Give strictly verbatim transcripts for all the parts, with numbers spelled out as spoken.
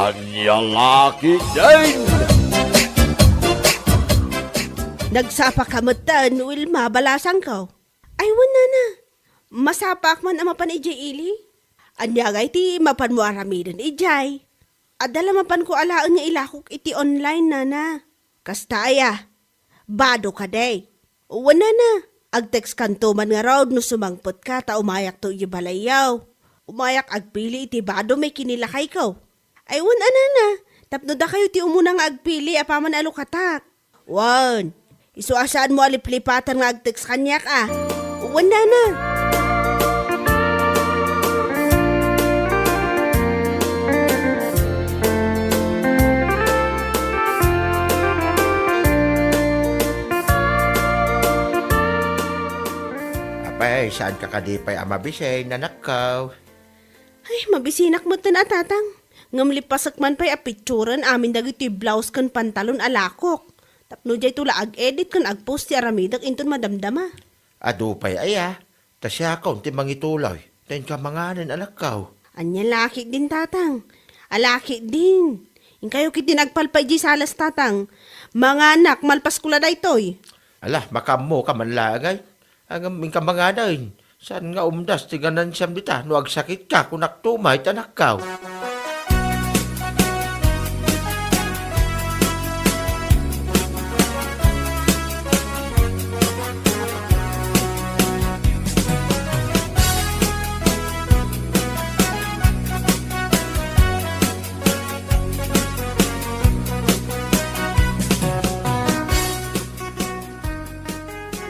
Ania la ketdin? Nagsapa ka metten, Wilma, balasangko. Ay, wen, nana. Masapaak man a mapan idiay ili. Ania ngay ti mapanmo aramiden idiay? Adda la mapanko alaen nga ilakok iti online, nana. Kasta aya, bado kadi? Wen, nana, agtextkanto man ngarud no sumangpetka ta umayakto idiay balayyo. Umayak agpili iti bado may kinilakayko. Ay, wen a, nana, tapno dakayo ti umuna nga agpili apaman a lukatak. Wen, isu a saanmo a liplipatan nga agtext kaniak a. Wen, nana. Apay, saanka kadi pay a mabisi, nanakko? Ay, mabisinak metten a, tatang. Ngem lipasek man pay a picturen amin dagiti blouse ken pantalon a lakok. Tapno diayto la ag-edit ken agpost ti aramidek inton madamdama. Adu pay aya, ta siakon ti mangituloy. Ta inka manganen, anakko. Ania la ketdin, tatang? Ala ketdin. Inkayo ketdin agpalpay diay salas, tatang. Manganak, malpasko la daytoy. Ala, makaammoka man laeng ay. Ngem inka manganen, saan nga umdas ti ganansiam dita no agsakitka, kunakto met, anakko.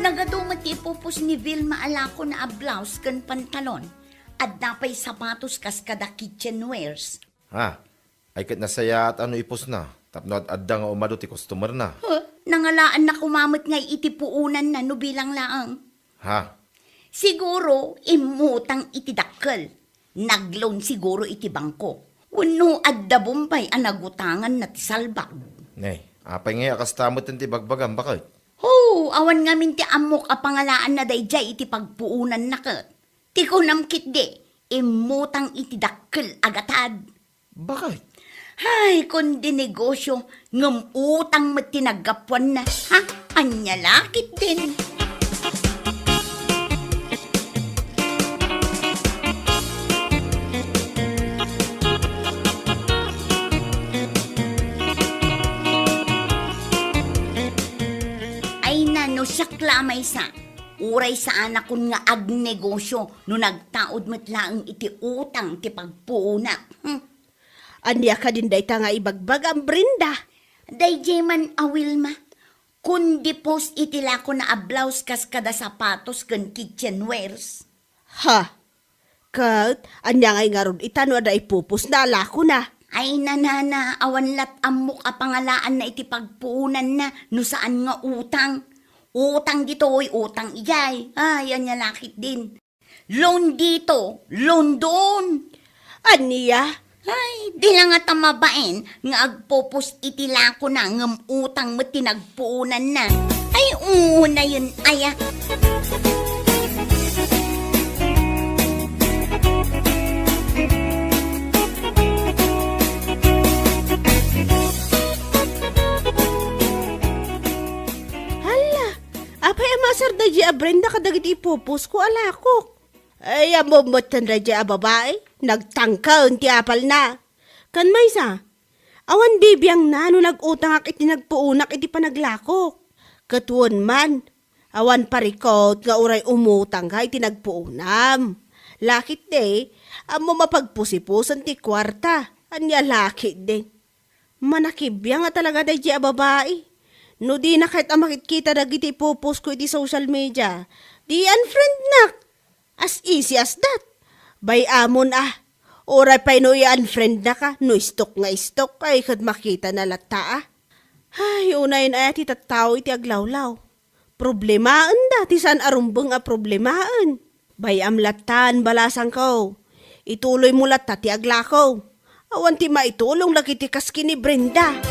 Nagadu met ti ipupos ni Vilma a lakona a blouse ken pantalon. Adda pay sapatos kas kada kitchenwares. Ha? Ay ket nasayaat a no ipusna, tapno ad-adda nga umadu ti customerna. Huh? Nangalaanna koma met ngay iti puonanna no bilang laeng. Ha? Siguro, immutang iti dakkel. Nag-loan siguro iti bangko. Wenno adda Bombay a nagutanganna ti salbag. Nay, apay ngay a kasta met ti bagbagam, baket? Ho, awan ngamin ti ammok a pangalaanna daydiay iti pagpuonanna ket. Ti kunam ketdi, immutang iti dakkel a gatad. Baket? Hay, kundi negosyo, ngem utang met ti naggapuanna. Ha? Ania la ketdin? Ay na, no siak la a maysa, uray saanakon nga agnegosyo no nagtaud met laeng iti utang ti pagpuonak. Hmm. Ania kadin dayta nga ibagbagam, Brenda? Daydiay man a Wilma, kundi post iti lakona a blouse kas kada sapatos ken kitchenwares. Ha? Ket, ania ngay ngarud ita no adda ipupos na a lakona? Ay, nanana, awan lat ammok a pangalaanna iti pagpuonanna no saan nga utang. Utang ditoy, utang idiay. Ay, ania la ketdin. Loan dito, loan doon. Ania? Ay, di la ngata mabain nga agpupos iti lakona ngem utang met ti nagpuonanna. Ay, unayen aya. Hala, apay a maasar daydiay a Brenda kadagiti ipuposko a lakok? Ay, ammom metten daydiay a babai, nagtangken ti apalna. Ken maysa, awan bibiangna no nag-utangak iti nagpuonak iti panaglakok. Ket wen man, awan parikut nga uray umutangka iti nagpuonam. La ketdi, ammom a pagpusipusen ti kuarta. Ania la ketdi? Manakibiang a talaga daydiay a babai. No dina ket a makitkita dagiti ipuposko iti social media, di unfriendnak. As easy as that. Bay-amon a. Uray pay no i-unfriendnaka, no istok nga istok, ay ket makitana latta a. Ay, unayen aya ti tattao iti aglawlaw. Problemaenda ti saan a rumbeng a problemaen. Bay-am lattan, balasangko. Ituloymo latta ti aglako. Awan ti maitulong dagiti kas ken ni Brenda.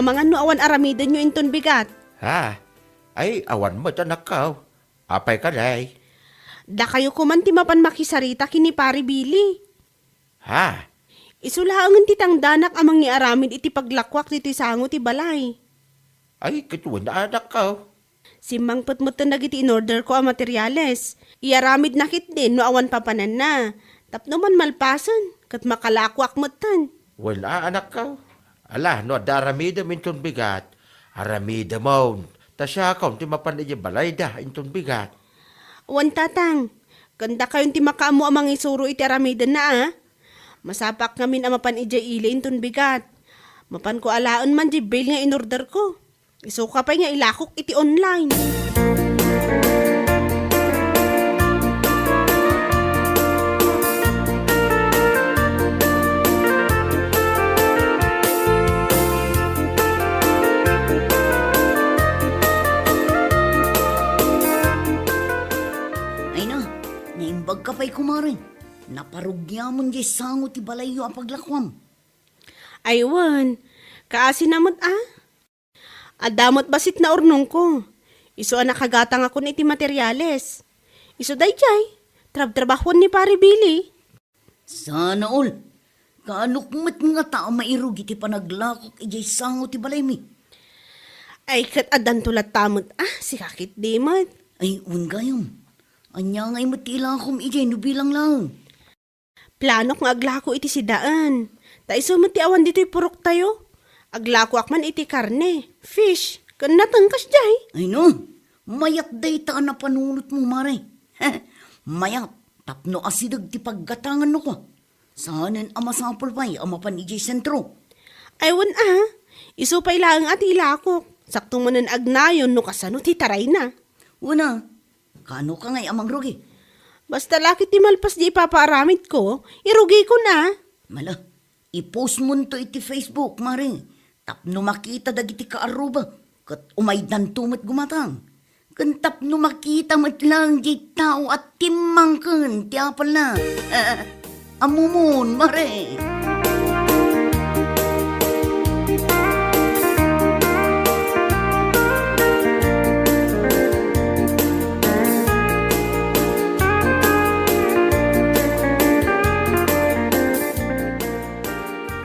Amangan no awan aramidenyo inton bigat. Ha? Ay, awan met, anakko. Apay kadi? Dakayo koman ti mapan makisarita ken ni Pare Billy. Ha? Isu laengen ti tangdanak a mangiaramid iti paglakuak ditoy sango ti balay. Ay, ket wen, anakko. Simmangpet metten dagiti inorderko a materiales. Iaramidna ketdin no awan papananna. Tapno man malpasen, ket makalakuak metten. Wen, anakko. Ala, no adda aramidem inton bigat, aramidemon. Ta siakon ti mapan idiay balayda inton bigat. Wen, Tatang. Ken dakayon ti makaammo a mangisuro iti aramidenna, a? Masapak ngamin a mapan idiay ili inton bigat. Mapanko alaen man diay bail nga inorderko. Isuka pay nga ilakok iti online. Ay na, naimbagka pay, kumare. Naparugiamon diay sango ti balayyo a paglakuam. Ay wen, kaasina met a? Adda met bassit naurnongko. Isu a nakagatangakon iti materiales. Isu daydiay, trabtrabahuan ni Pare Billy. Sana all. Kaanok met ngata a mairugi ti panaglakok idiay sango ti balaymi? Ay, ket addanto latta met a, sika ketdi met. Ay, wen gayam. Ania ngay met ti ilakom idiay no bilang laeng? Planok nga aglako iti sidaen. Ta isu met ti awan ditoy puroktayo. Aglakoak man iti karne, fish, ken nateng kasdiay. Ay no, mayat dayta a napanunotmo, mare. Mayat, tapno asideg ti paggatangan no kua. Saanen a masapul pay a mapan idiay sentro. Ay wen a, isu pay laeng a ti ilakok. Sakto manen agnayon no kasano ti tarayna. Wen a, Kano ka ngay a mangrugi? Basta la ket ti malpas di ipapaaramidko, irugikon a. Mala, i-post monto iti Facebook, mare, tapno makita dagiti kaarruba, ket umaydanto met gumatang. Ken tapno makita met laeng diay tao a timmangken ti apalna. Ammomon, mare.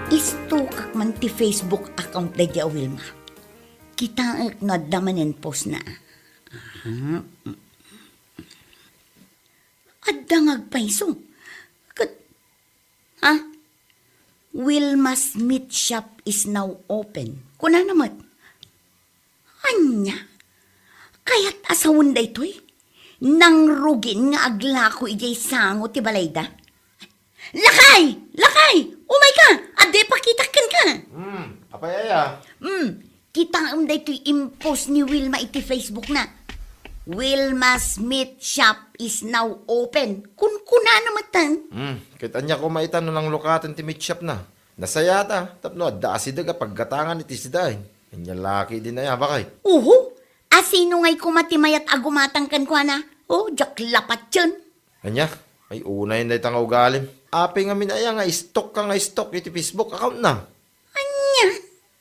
Istokak man ti Facebook account daydi a Wilma. Kitaek no adda manen postna. Aha. Adda nga agpayso. Ket, ha? "Wilma's Meat Shop is now open." Kunana met. Ania? Kayat a sawen daytoy? Nangrugin nga aglako idiay sango ti balayda? Lakay! Lakay! Umayka! Adda ipakitak kenka! Hmm, apay aya? Hmm, kitaem daytoy impost ni Wilma iti Facebookna. "Wilma's Meat Shop is now open." Kunkunana metten. Hmm, ket ania koma ita no nanglukaten ti meat shopna? Nasayata, tapno adda asideg a paggatangan iti sidaen. Ania la ketdin aya, bakay? Uhu, asino ngay koma ti mayat a gumatang kenkuana? O, diak lapatien. Ania? Ay, unayen dayta nga ugalim. Apay ngamin aya nga istok ka nga istok iti Facebook accountna? Ania?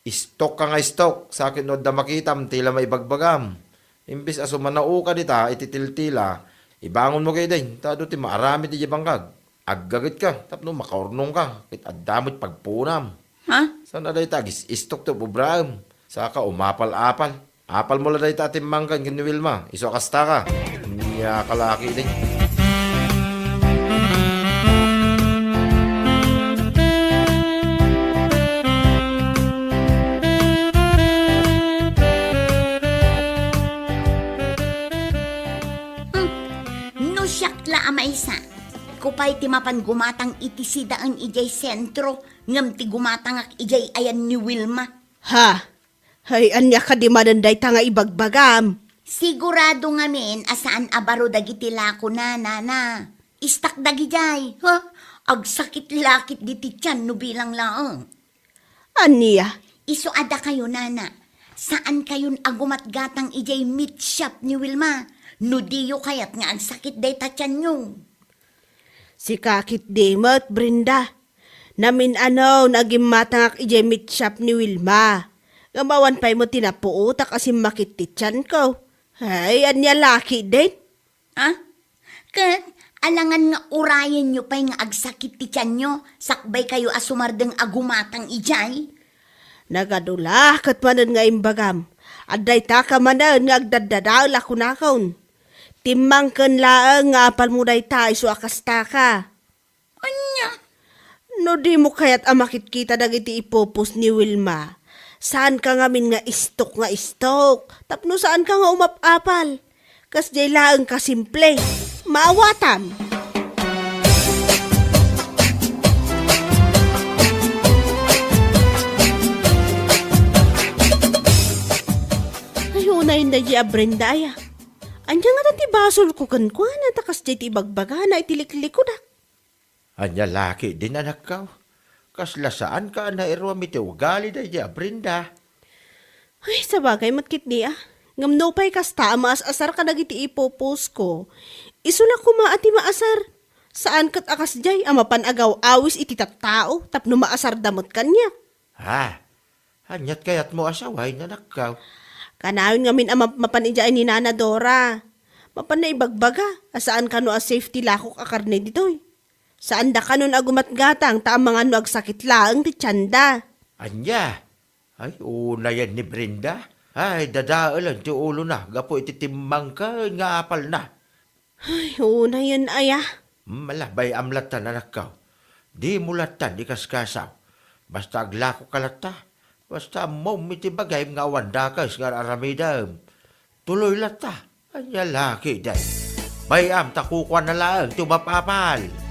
Istok ka nga istok, sakit no adda makitam ti la maibagbagam. Imbes a sumanaoka dita iti tiltila, ibangonmo ketdin, ta adu ti maaramid idiay bangkag. Aggaget ka, tapno makaurnong ka, ket adda met pagpunam. Ha? Saan a dayta agis-istok ti ubraem? Saka umapal-apal. Apalmo la dayta a timmangken ken ni Wilma, isu a kasta ka. Ania ka la ketdin? Hmm. No siak la a maysa, kupay ti mapan gumatang iti sidaen idiay sentro, ngem ti gumatangak idiay ayan ni Wilma. Ha? Hay, ania kadi manen dayta nga ibagbagam? Sigurado ngamin a saan a baro dagiti lakona, nana. Istak dagidiay, ha? Agsakit la ketdi ti tian no bilang laeng. Ania? Isu a dakayo, nana. Saankayon a gumatgatang idiay meat shop ni Wilma. No diyo kayat nga agsakit dayta tianyo. Sika ketdi met, Brenda. Namin-anon a gimmatangak idiay meat shop ni Wilma. Ngem awan pay met ti napuotak a simmakit ti tianko. Ay, ania la ketdin? Ah? Ket alangan nga urayenyo pay nga agsakit ti tianyo, sakbaykayo a sumardeng a gumatang idiay? Nagadu la ket manen nga imbagam. Adda itaka manen nga agdaddadael a kunakon. Timmangken laeng nga apalmo dayta isu a kasta ka. Ania? No dimo kayat a makitkita dagiti ipupos ni Wilma, saanka ngamin nga istok nga istok, tapno saanka nga umap-apal. Kasdiay laeng ka simple. Maawatam! Ay, unay na di a Brenda, aya. Ania ngata ti basolko kenkuana, ta kasdiay ti ibagbagana iti liklikudak. Ania la ketdin, anakko? Kasla saanka a nairuam iti ugali daydi a Brenda? Ay, sabagay met ketdi a. Ngem nupay kasta a maas-asar kadagiti ipupusko, isu la koma a ti maasar. Saan ket a kasdiay a mapan agaw-awis iti tattao tapno maasarda met kaniak. Ha? Aniat kayatmo a sawen, anakko? Kanayon ngamin a map-, mapan idiay ni Nana Dora. Mapanna ibagbaga a saan kano a safe ti lakok a karne ditoy. Saanda kanon a gumatgatang ta amangan no agsakit laeng ti tianda. Ania? Ay, unayen ni Brenda. Ay, dadaelen ti ulona gapu iti timmangken nga apalna. Ay, unayen aya. Hmm, ala, bay-am latta, anakko. Dimo latta ikaskasaw. Basta aglakoka latta. Basta ammom iti bagim nga awan dakes nga ar-aramidem. Tuloy latta. Ania la ketdin? Bay-am ta kukuana laeng ti umap-apal.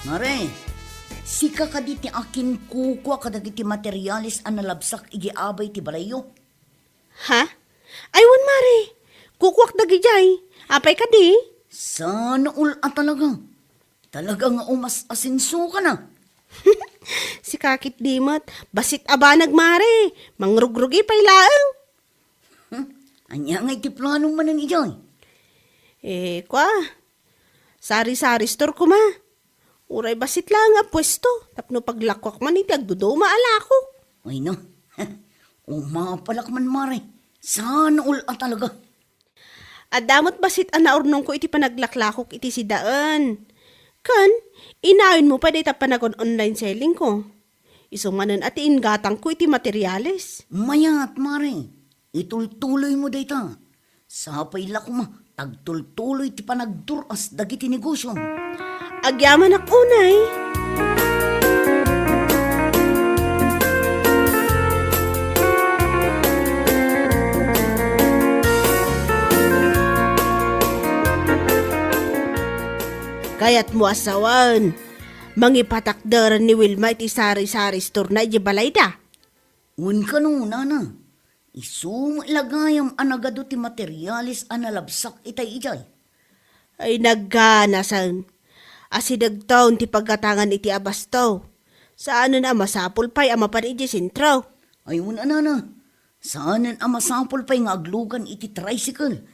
Mare, sika kadi ti akinkukua kadagiti materiales a nalabsak idi abay ti balayyo? Ha? Ay, wen, Mare. Kukuak dagidiay. Apay kadi? Sana all a talaga. Talaga nga umas-asenso ka na. Sika ketdi met. Bassit a banag, Mare. Mangrugrugi pay laeng. Hmm? Ania nga iti planom manen idiay? Eh, kua. Sari-sari store koma. Uray bassit laeng a puesto, tapno paglakuak man iti agduduma a lakok. Ay, no. Umapalak man, Mare. Sana all a talaga. Adda met bassit a naurnongko iti panaglaklakok iti sidaen. Ken, inayonmo pay dayta panagon-online selling ko. Isu manen a ti inggatangko iti materiales. Mayat, Mare. Itultuloymo dayta. Sapay la koma, tagtultuloy ti panagdur-as dagiti negosio. Agyamanak unay. Kayatmo a sawen, mangipatakder ni Wilma iti sari-sari store-na idiay balayda? Wen kano, nana. Isu met la gayam a nagadu ti materiales a nalabsak itay idiay. Ay, nagganasen. Asidegton ti paggatangan iti abasto. Saanen a masapul pay a mapan idiay sentro. Ay, wen a, nana. Saanen a masapul pay nga aglugan iti tricycle.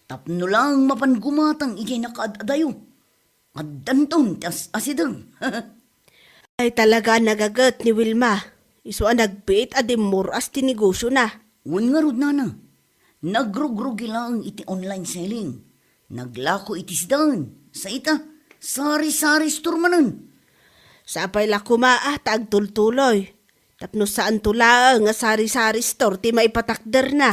Tapno laeng mapan gumatang idiay nakaad-adayo. Addanton ti as-asideg. Ay, talaga a nagaget ni Wilma. Isu a nagbiit a dimmur-as ti negosiona. Wen ngarud, nana. Nagrugrugi laeng iti online selling. Naglako iti sidaen. Sa ita, sari-sari store manen. Sapay la koma a ta agtultuloy. Tapno saanto laeng a sari-sari store ti maipatakderna.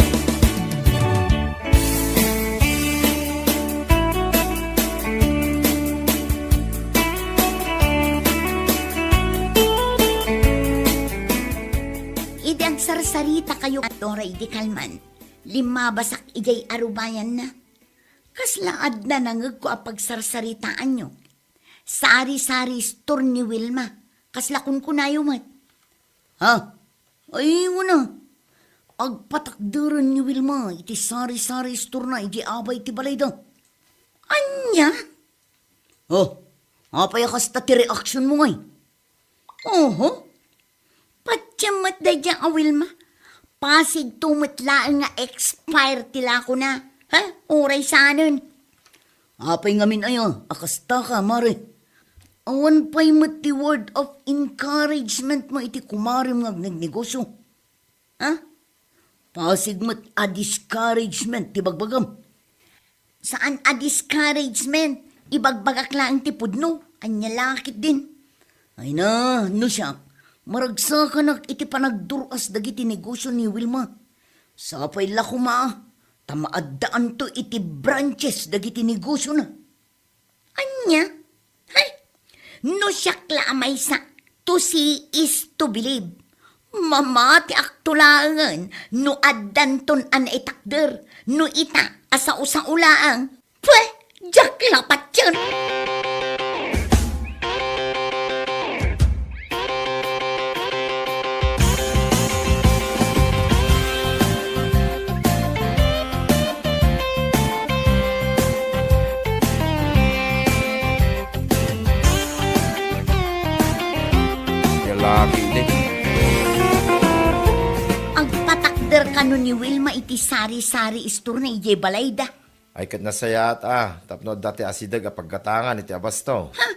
Idi agsarsarita kayo, Dora, idi kalman, limmabasak idiay arubayanna. Kasla adda nangegko a pagsarsaritaanyo. Sari-sari store ni Wilma. Kasla kunkunayo met. Ha? Ay, wen a. Agpatakderen ni Wilma iti sari-sari store-na idiay abay ti balayda. Ania? Oh, apay a kasta ti reaksionmo, ngay? Oho. Patiem met daydiay a Wilma. Pasigto met laeng nga expire ti lakona. Ha? Uray saanen. Apay ngamin aya a kasta ka, mare? Awan pay met ti word of encouragement mo iti kumarem nga agnegnegosyo. Ha? Pasig met a discouragement ti bagbagam. Saan a discouragement. Ibagbagak laeng ti pudno. Ania la ketdin? Ay na, no siak, maragsakanak iti panagdur-as dagiti negosio ni Wilma. Sapay la koma, ta maaddaanto iti branches dagiti negosiona. Ania? Hay! No siak la a maysa, to see is to believe. Mamatiakto laengen no addanton a naitakder, no ita a sao-sao laeng. Pwe! Diak la patien! Lalaki iti. Agpatakder kano ni Wilma iti sari-sari store-na idiay balayda. Ay, ket nasayaat a, tapno adda ti asideg a paggatangan iti abasto. Ha?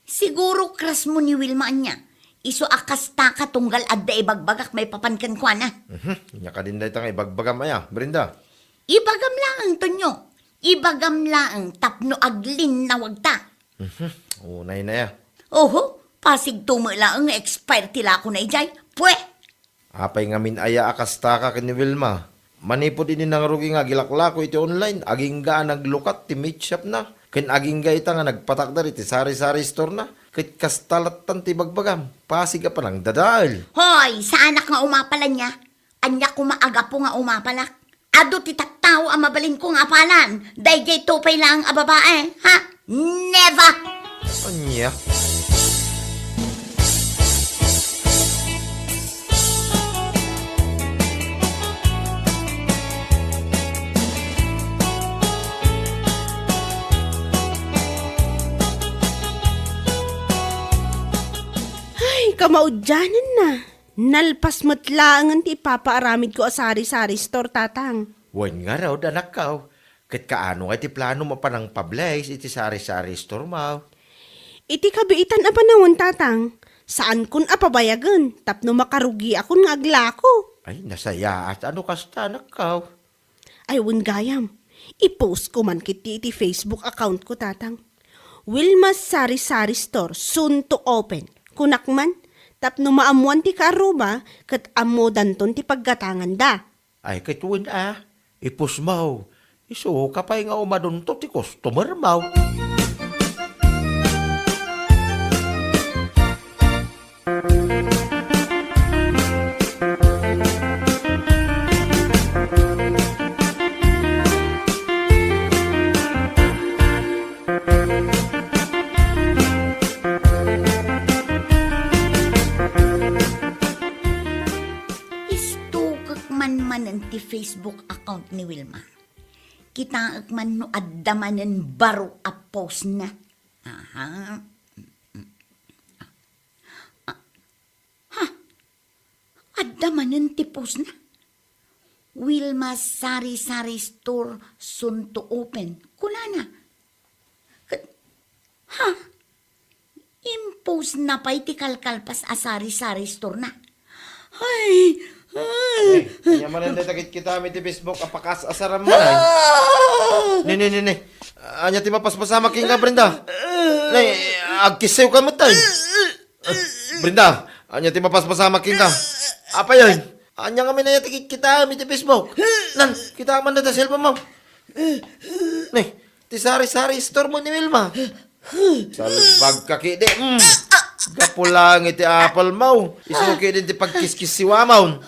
Siguro crush mo ni Wilma ania. Isu a kasta ka tunggal adda ibagbagak maipapan kenkuana. Mhm. Ania kadin dayta nga ibagbagam aya, Brenda? Ibagam laeng, Tonyo. Ibagam laeng tapno aglinnawagta. Mhm. Unay na ya. Oho, pasigto met laeng nga expire ti lakona idiay. Pwe! Apay ngamin aya a kasta ka ken ni Wilma? Manipud idi nangrugi nga agilaklako iti online, agingga a naglukat ti meat shop-na, ken agingga ita nga nagpatakder iti sari-sari store-na, ket kasta lattan ti ibagbagam, pasig a panangdadael. Hoy, saanak nga umapal ania. Ania koma a gapu nga umapalak? Adu ti tattao a mabalinko nga apalan, daydiay tupay laeng a babae, ha? Never! Ania? Ay, kamaudianenna. Nalpas met laengen ti ipapaaramidko a sari-sari store, Tatang. Wen ngarud, anakko. Ket kaano nga iti planom a panangpablays iti sari-sari store-mo? Iti kabiitan a panawen, Tatang, saankon a pabayagen tapno makarugiakon nga aglako. Ay, nasayaat a no kasta, anakko. Ay, wen gayam. I-post ko man ketdi iti Facebook account ko, Tatang. Wilma's Sari-Sari Store, soon to open. Kunak man, tapno maammoan ti kaarruba ket ammodanton ti paggatanganda. Ay, ket wen a, i-post-mo. Isuka pay nga umadunto ti customer-mo. Istukek man manen ti Facebook account ni Wilma. Kitaek man no adda manen baro a post-na. Aha. Ah, ha? Adda manen ti post-na. Wilma Sari-Sari Store soon to open. Kunana. Ket, ha? Impost-na pay ti kalkalpas a sari-sari store-na. Ay! Eh, ania manen dayta kitkitaem iti Facebook a pakas-asaram man ay? Ah! Ne, ne, ne, ne. Ania ti mapaspasamak kenka, Brenda? Ne, agkissiw ka met ay. Brenda, ania ti mapaspasamak kenka? Apay ay? Ania ngamin aya ti kitkitaem iti Facebook? Nan, kita man dayta cellphone-mo. Ne, ti sari-sari store-mo ni Wilma. Salbag ka, kidi. Mm. Gapu lang iti apple-mo. Isu kidi ti pagkiskissiwamon.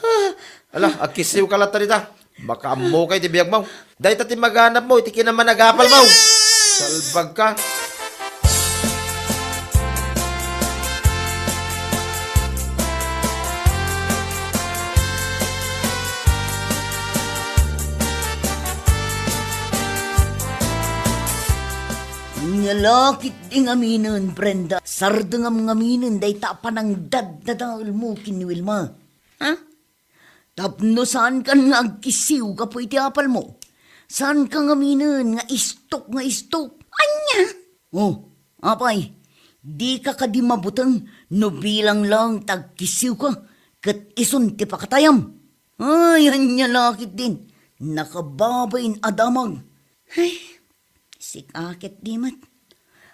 Ala, agkissiw ka latta dita. Makaammo ka iti biagmo. Dayta ti maganapmo iti kinamanagapalmo. Salbag ka. Ania la ketdi ngaminen, Brenda, sardengam ngaminen dayta a panangdaddadaelmo ken ni Wilma. Ha? Tapno saankan nga agkisiw gapu iti apalmo. Saanka ngaminen nga istok nga istok. Ania? Oh, apay, dika kadi mabuteng no bilang lang ta agkisiwka ket isun ti pakatayam? Ay, ania la ketdin, nakababain a damag. Ay, sika ketdi met.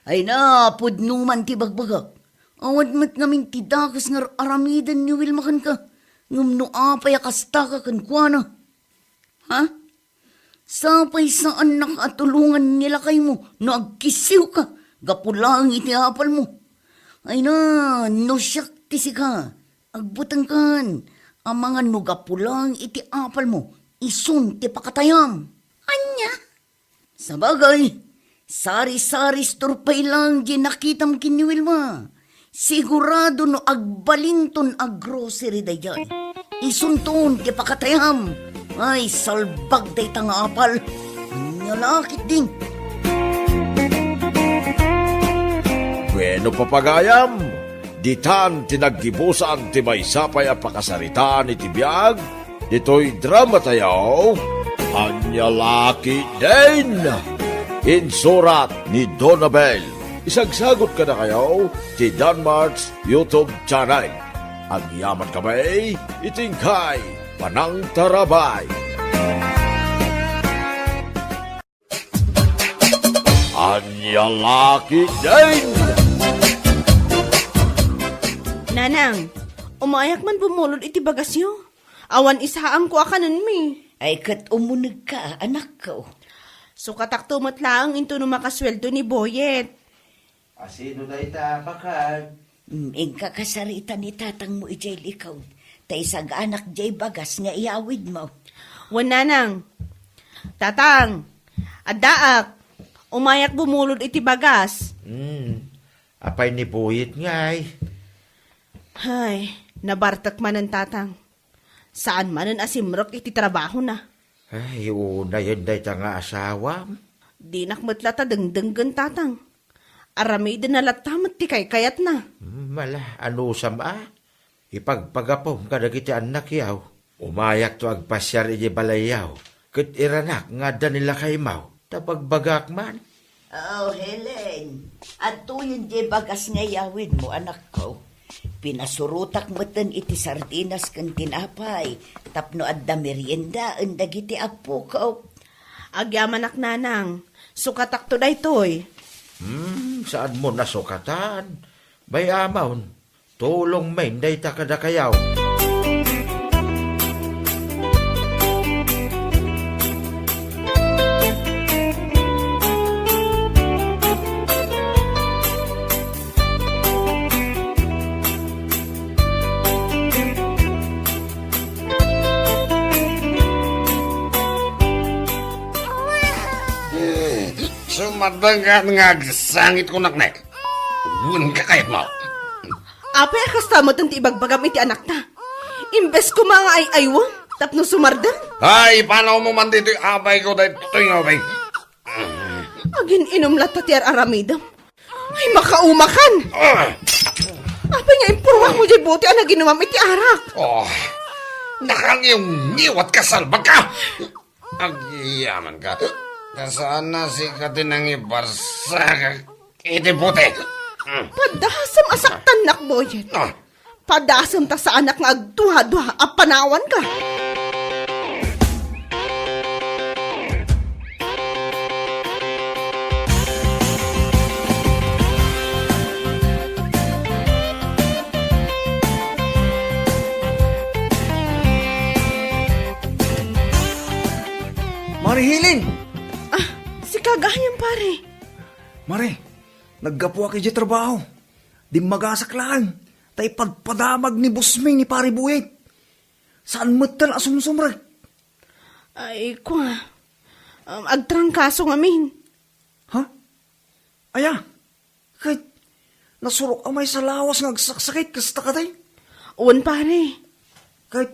Ay na, pudno man ti bagbagak. Awan met ngamin ti dakes nga ar-aramiden ni Wilma kenka. Ngem no apay a kastaka kenkuana? Ha? Sapay saannak a tulongan ni lakaymo no agkisiwka gapu laeng iti apalmo. Ay na, no siak ti sika, agbutengkan, amangan no gapu laeng iti apalmo, isun ti pakatayam. Ania? Sabagay, sari-sari store pay lang diay nakitam ken ni Wilma. Sigurado no agbalinton a grocery daydiay, isunton ti pakatayam. Ay, salbag dayta nga apal. Ania la ketdin? Bueno, papagayam, ditan ti naggibusan ti maysa pay a pakasaritaan iti biag ditoy dramatayo, Ania la ketdin? Insurat ni Donabel. Isagsagot kadakayo ti Danmart's YouTube channel. Agyaman kami iti inkay panangtarabay. Ania la ketdin? Nanang, umayak man bumulod iti bagasyo. Awan isaangko a kanenmi. Ay, ket umunegka, anakko. Sukatakto met laeng intono makasueldo ni Boyet. Asino dayta, bakag? Mm, inka kasarita ni tatangmo idiay likod, ta isaganak diay bagas nga iyawidmo. Wen, nanang. Tatang, addaak. Umayak bumulod iti bagas. Hmm, apay ni Boyet ngay? Ay, nabartek manen, tatang. Saan manen a simrek iti trabahona. Ay, unayen dayta nga asawam. Dinak met latta dengdenggen, tatang. Aramidenna latta met ti kaykayatna. Hmm, ala, anusam a? Ipagpagapum kadagiti annakyaw. Umayakto agpasiar idiay balayyaw ket iranak nga adda ni lakaymaw, ta bagbagak man. Oh, Helen, adtoyen diay bagas nga iyawidmo, anakko. Pinasurotak metten iti sardinas ken tinapay tapno adda meriendaen dagiti appokok. Agyamanak, nanang, sukatakto daytoy. Hmm, saanmo nasukatan? Bay-amon, tulongmin dayta kadakayo. Sumadenggan nga agsangit kunak ne. Wen kakayatmo. Apay a kasta metten ti ibagbagam iti anakta? Imbes koma nga ay-aywem tapno sumardeng? Ay, ipanawmo man ditoy abayko daytoy nga ubing. Agin-inom latta ti ar-aramidem. Ay, makaumakan! Ah! Apay nga impurwakmo diay bote a naginumam iti arak? Oh, nakangiwngiwat ka, salbag ka! Agyamanka. Ta saan a sika ti nangibarsak iti bote. Hmm. Padasem a saktannak, Boyet. Ah. Padasem ta saanak nga agduadua a panawanka. Mare Helen! Ah, sika gayam, pare. Mare, naggapuak idiay trabaho. Dimmagasak laeng, ta ipadpadamag ni bossmi ni Pare Boyet. Saan metten a sumsumrek. Ay, kua. Um, agtrangkaso ngamin. Ha? Aya? Ket nasurok a maysa lawas nga agsaksakit, kasta kadi? Wen, pare. Ket,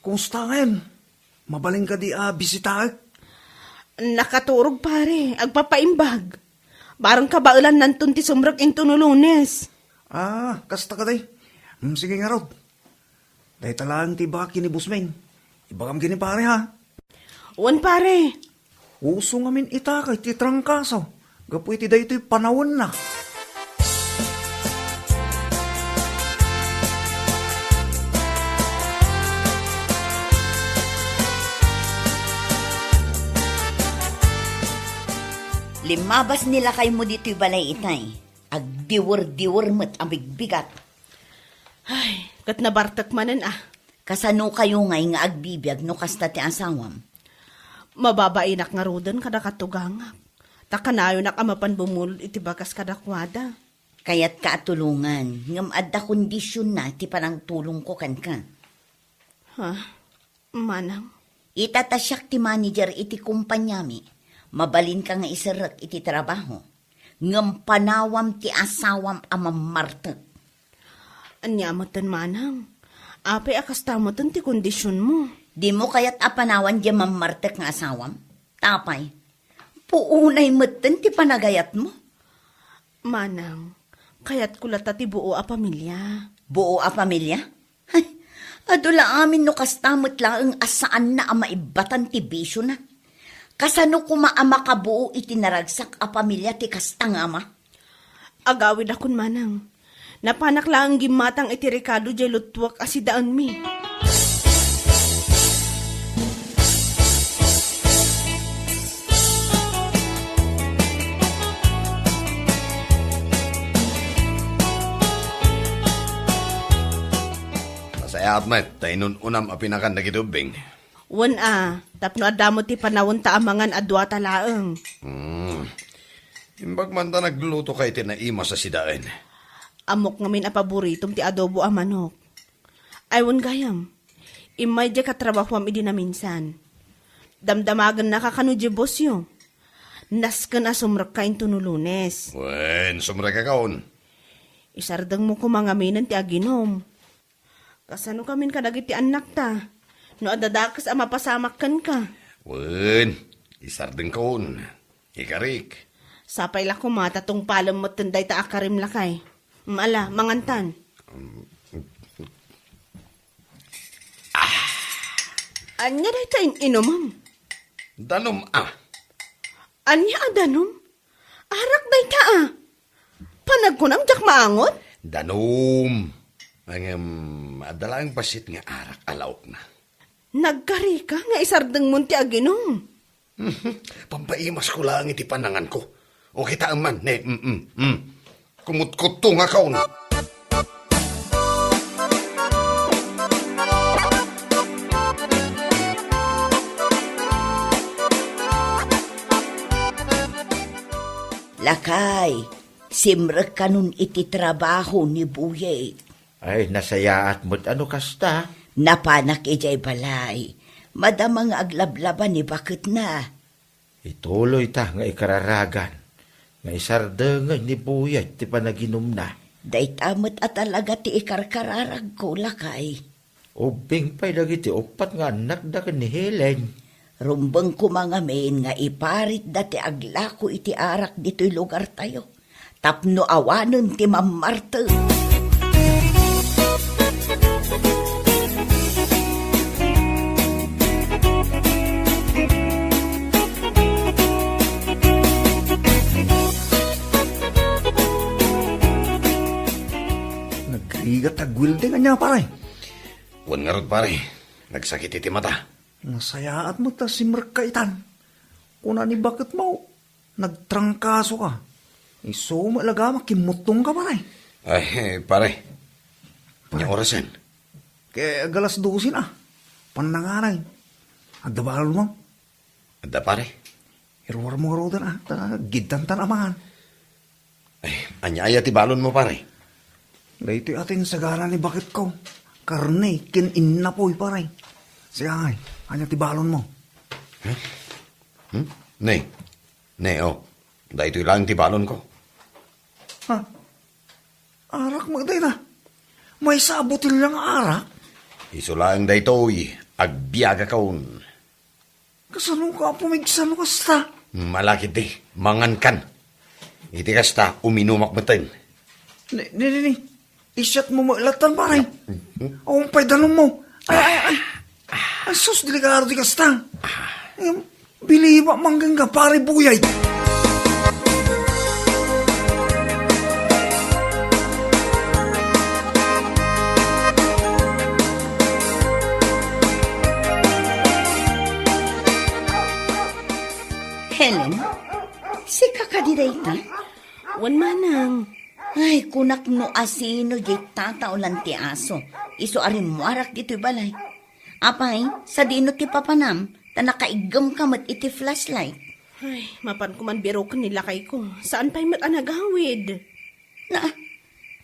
kumusta ngayen? Mabalin kadi a bisitaek? Nakaturog, pare. Agpapaimbag. Bareng kabaelannanton ti sumrek intono Lunes. Ah, kasta kadi. Hmm, sige ngarud. Dayta laeng ti ibagak ken ni Boss Men. Ibagam ken ni pare, ha? Wen, pare. Uso ngamin itakay ti trangkaso gapu iti daytoy panawenna. Limmabas ni lakaymo ditoy balay itay. Agdiwer-diwer met a bigbigat. Ay, ket nabartek manen a. Kasano kayo ngay nga agbibiag no kasta ti asawam? Mababainak ngaruden kada katugangak. Ta kanayonak a mapan bumulod iti bagas kadakuada. Kayatka a tulongan, ngem adda kondisionna ti panangtulongko kenka. Ha? Manang? Ita ta siak ti manager iti kompaniami, mabalinka nga iserrek iti trabaho. Ngem panawam ti asawam a mammartek. Ania metten, manang? Apay a kasta metten ti kondisionmo? Dimo kayat a panawan diay mammartek nga asawam? Tapay, puonay metten ti panagayatmo. Manang, kayatko latta ti buo a pamilia. Buo a pamilia? Ay, adu la amin no kasta met laeng a saanna a maibbatan ti bisiona. Kasano koma a makabuo iti naragsak a pamilia ti kasta nga ama? Agawidakon, manang. Napanak laeng gimmatang iti rekado diay luttuak a sidaenmi. Nasayaat met ta inun-unam a pinakan dagiti ubbing. Wen a, tapno adda met ti panawen ta amangan a duata laeng. Hmm. Imbag man ta naglutoka iti naimas a sidaen. Ammok ngamin a paboritom ti adobo a manok. Ay, wen gayam. Immay diay katrabahoam idi naminsan. Damdamagennaka kano diay bossyo. Nasken a sumrekka intono Lunes. Wen, sumrekakon. Isardengmo koma ngaminen ti aginom. Kasano kamin kadagiti annakta? No adda dakes a mapasamak kenka. Wen, isardengkon. Ikarik. Sapay la koma ta tungpalem metten dayta a karim, lakay. Ala, mangantan. Ania dayta in-inumem? Danum a. Ania a danum? Arak dayta a. Panagkunam, diak maangot? Danum. Ngem, adda laeng bassit nga arak a laokna. Nagkarika nga isardengmon ti aginom. Pampaimasko laeng iti pananganko. O kitaem man, ne, mm, mm, mm. Kumutkutto nga kaon. Lakay, simrek kanon iti trabaho ni Buyet. Ay, nasayaat met a no kasta. Napanak idiay balay. Madama nga aglablaba ni baketna. Ituloyta nga ikararagan nga isardengen ni Buyet ti panaginumna. Dayta met a talaga ti ikarkararagko, lakay. Ubbing pay dagiti uppat nga annakda ken ni Helen. Rumbeng koma ngamin nga iparitda ti aglako iti arak ditoy lugartayo tapno awanen ti mammartek. Nagrigat ti agwilding ania, pare? Wen ngarud, pare. Nagsakit iti mata. Nasayaat met ta simrekka itan. Kuna ni baketmo, nagtrangkasoka. Isu met la gama, kimmuttongka, pare. Ay, eh, pare. Ania orasen? Ket agalas dose na. Pannanganay. Adda balonmo? Adda, pare. Iruarmo ngaruden, a, ta giddantan a mangan. Ay, ania aya ti balonmo, pare? Daytoy a ti insagana ni baketko. Karne ken innapoy, pare. Siak, ania ti balonmo? Hmm? Hmm? Ne. Ne, oh. Daytoy laeng ti balonko. Ha? Arak met dayta. Maysa a botelya nga arak? Isu laeng daytoy, agbiagakon. Kasano ka, Apo, maigsa no kasta? Malakit di, mangankan. Iti kasta, uminumak metten. Ni, ni, ni, ni. Isyat mo met latan, pare. Awan pay danum mo. Ay, ay, ay. Ay, sus, delikado ti kasta. Em, biliba man ken ka, pare Buyay. Helen, sika kadi dayta? Wen, manang. Ay, kunak no asino diay tataolan ti aso. Isu a rimmuarak ditoy balay. Apay, sadino ti papanam, ta nakaiggemka met iti flashlight. Ay, mapanko man biroken ni lakayko. Saan pay met a nagawid? Na,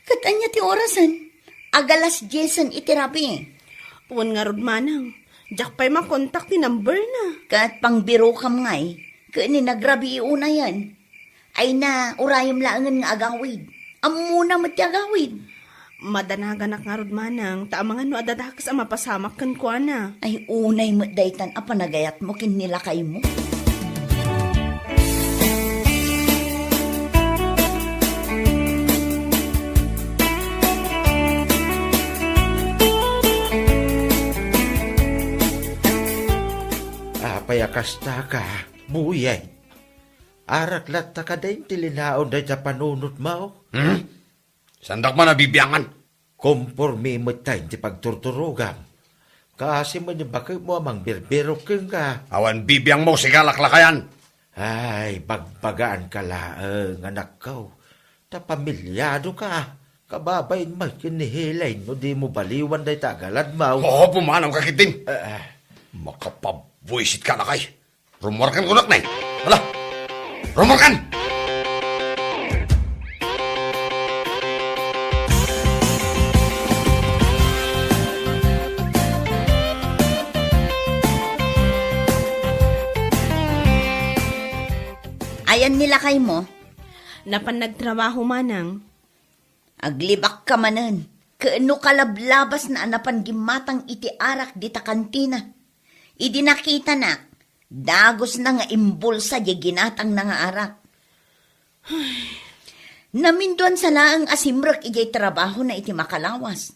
ket ania ti orasen? Agalas diesen iti rabii. Wen ngarud, manang. Diak pay makontak ti number na. Ket pangbirokam ngay, ket ni nagrabii unayen. Ay na, urayem laengen nga agawid. Ammona met ti agawid. Madanaganak ngarud, manang, ta amangan no adda dakes a mapasamak kenkuana. Ay, unay met daytan a panagayatmo ken ni lakaymo. Apay a kasta ka, Buyay? Arak latta kadi ti linaon dayta panunotmo? Hmm? Saandak man a bibiangan? Kompormi met ti pagturturogam. Kaasi met ni baketmo a mangbirbirok kenka. Awan bibiangmo, sika laklakayan. Ay, bagbagaanka laeng, anakko. Ta pamiliadoka. Kababain met ken ni Helen no dimo baliwan dayta agaladmo. Oo, pumanawka ketdin. Ah, ah. Makapabuisitka, lakay. Rummuarkan kunak, nay. Hala! Rummuarkan! Ayan ni lakaymo? Napan nagtrabaho, manang. Aglibakka manen, ket no kalablabasna a napan gimmatang iti arak dita kantina. Idi nakitanak, dagusna nga imbulsa diay ginatangna nga arak. Naminduansa laeng a simrek idiay trabahona iti makalawas.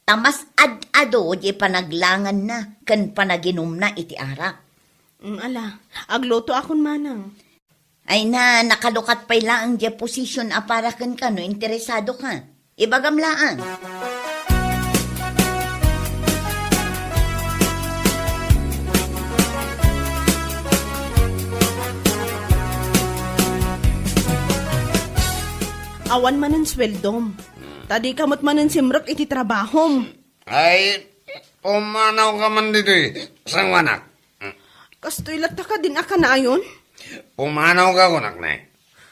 Ta mas ad-ado diay panaglanganna ken panaginumna iti arak. Mm, ala, aglutoakon manang. Ay na, nakalukat pay laeng diay position a para kenka no interesadoka. Ibagam laeng. Awan manen sueldom. Ta dika met manen simrek iti trabahom. Ay, pumanawka man ditoy, sanguanak. Kastoy latta kadin a kanayon? Pumanawka kunak, ne.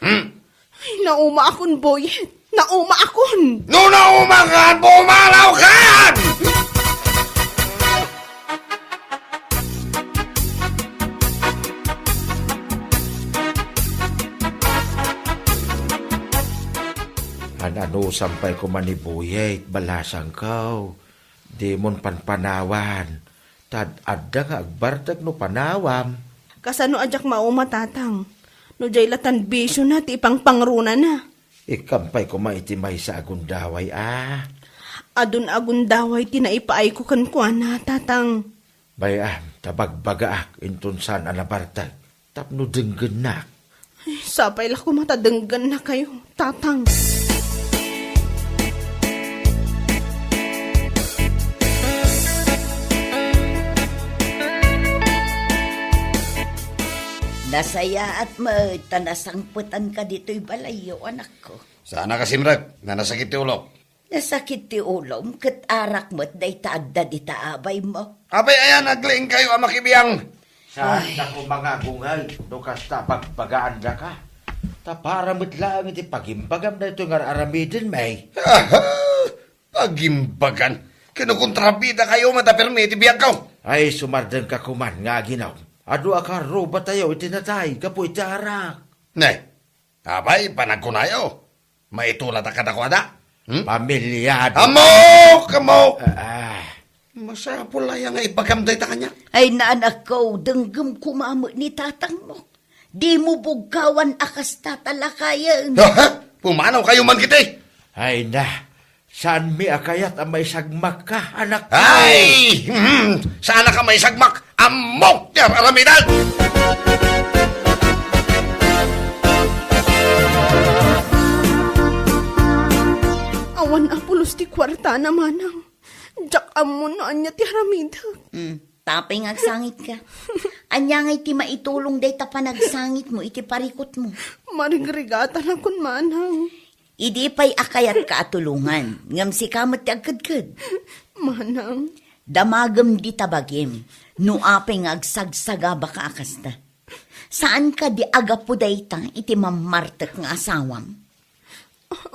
Hmm? Ay, naumaakon, boy. Naumaakon. No naumakan, pumanawkan! An-anusam pay koma ni Buyet, balasangko. Dimon panpanawan. Ta ad-adda nga agbartek no panawam. Kasano a diak mauma, tatang? No diay latan bisiona ti ipangpangrunana. Ikkam pay koma iti maysa a gundaway a. Adun a gundaway ti naipaayko kenkuana, tatang. Bay-am, ta bagbagaak inton saan a nabartek. Tapno denggennak. Ay, sapay la koma ta denggennakayo, tatang. Nasayaat met ta nasangpetanka ditoy balayyo, anakko. Saan a kasimrek, nasakit ti ulok. Nasakit ti ulom ket arak met dayta adda dita abaymo. Apay ayan, agliingkayo a makibiang? Saanda koma nga agungel no kasta bagbagaandaka. Ta para met laeng iti pagimbagam daytoy nga ar-aramidenmi. Aha! Pagimbagan? Kinukontrabidakayo met a permi iti biagko. Ay, sumardengka koman nga aginom. Adu a karrubatayo iti natay gapu iti arak. Ne, Apay, panagkunayo, maitulata kadakuada? Hmm? Pamilyado. Ammok! Ammok! Ah, ah. Masapul aya nga ibagam dayta kaniak? Ay, naanakko, denggem koma met ni tatangmo. Dimo bugkawan a kasta ta lakayen. Ha? Pumanaw kayo man kiti! Ay na, saanmi a kayat a maisagmakka, anak? Ay! Hmm, saan ka maisagmak? Ammok ti ar-aramidan! Awan a pulos ti kuartana, manang. Diak ammo no ania ti aramidek. Hmm. Tapay nga agsangitka. Ania ngay ti maitulong dayta panagsangitmo iti parikutmo? Marigrigatanakon, manang. Idi pay a kayatka a tulongan, ngem sika met ti agkedked. Manang. Damagem dita bagim, no apay nga agsagsagabaka a kasta. Saan kadi a gapu dayta iti mammartek nga asawam?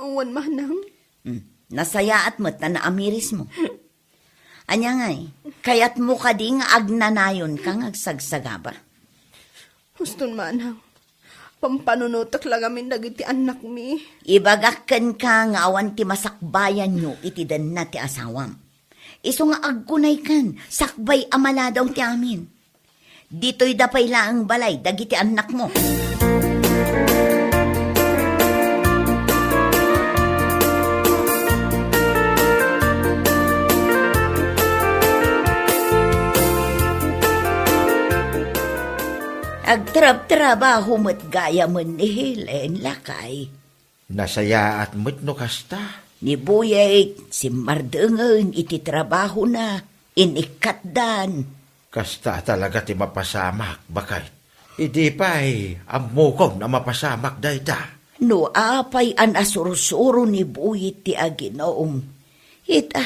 Awan, manang. Hmm. Nasayaat met ta naamirismo. Ania ngay, kayatmo kadi nga agnanayonka nga agsagsagaba? Huston, manang. Pampanunotek la ngamin dagiti annakmi. Ibagak kenka nga awan ti masakbayanyo iti denna ti asawam. Isu nga agkunaykan, sakbay a maladaw ti amin. Ditoy da pay laeng balay dagiti annakmo. Agtrabtrabaho met gayamen ni Helen, lakay. Nasayaat met no kasta. Ni Buyet, simmardengen iti trabahona, in-ikkatdan. Kasta a talaga ti mapasamak, baket. Idi pay, ammokon a mapasamak dayta. No apay a nasursuro ni Buyet ti aginum, ita,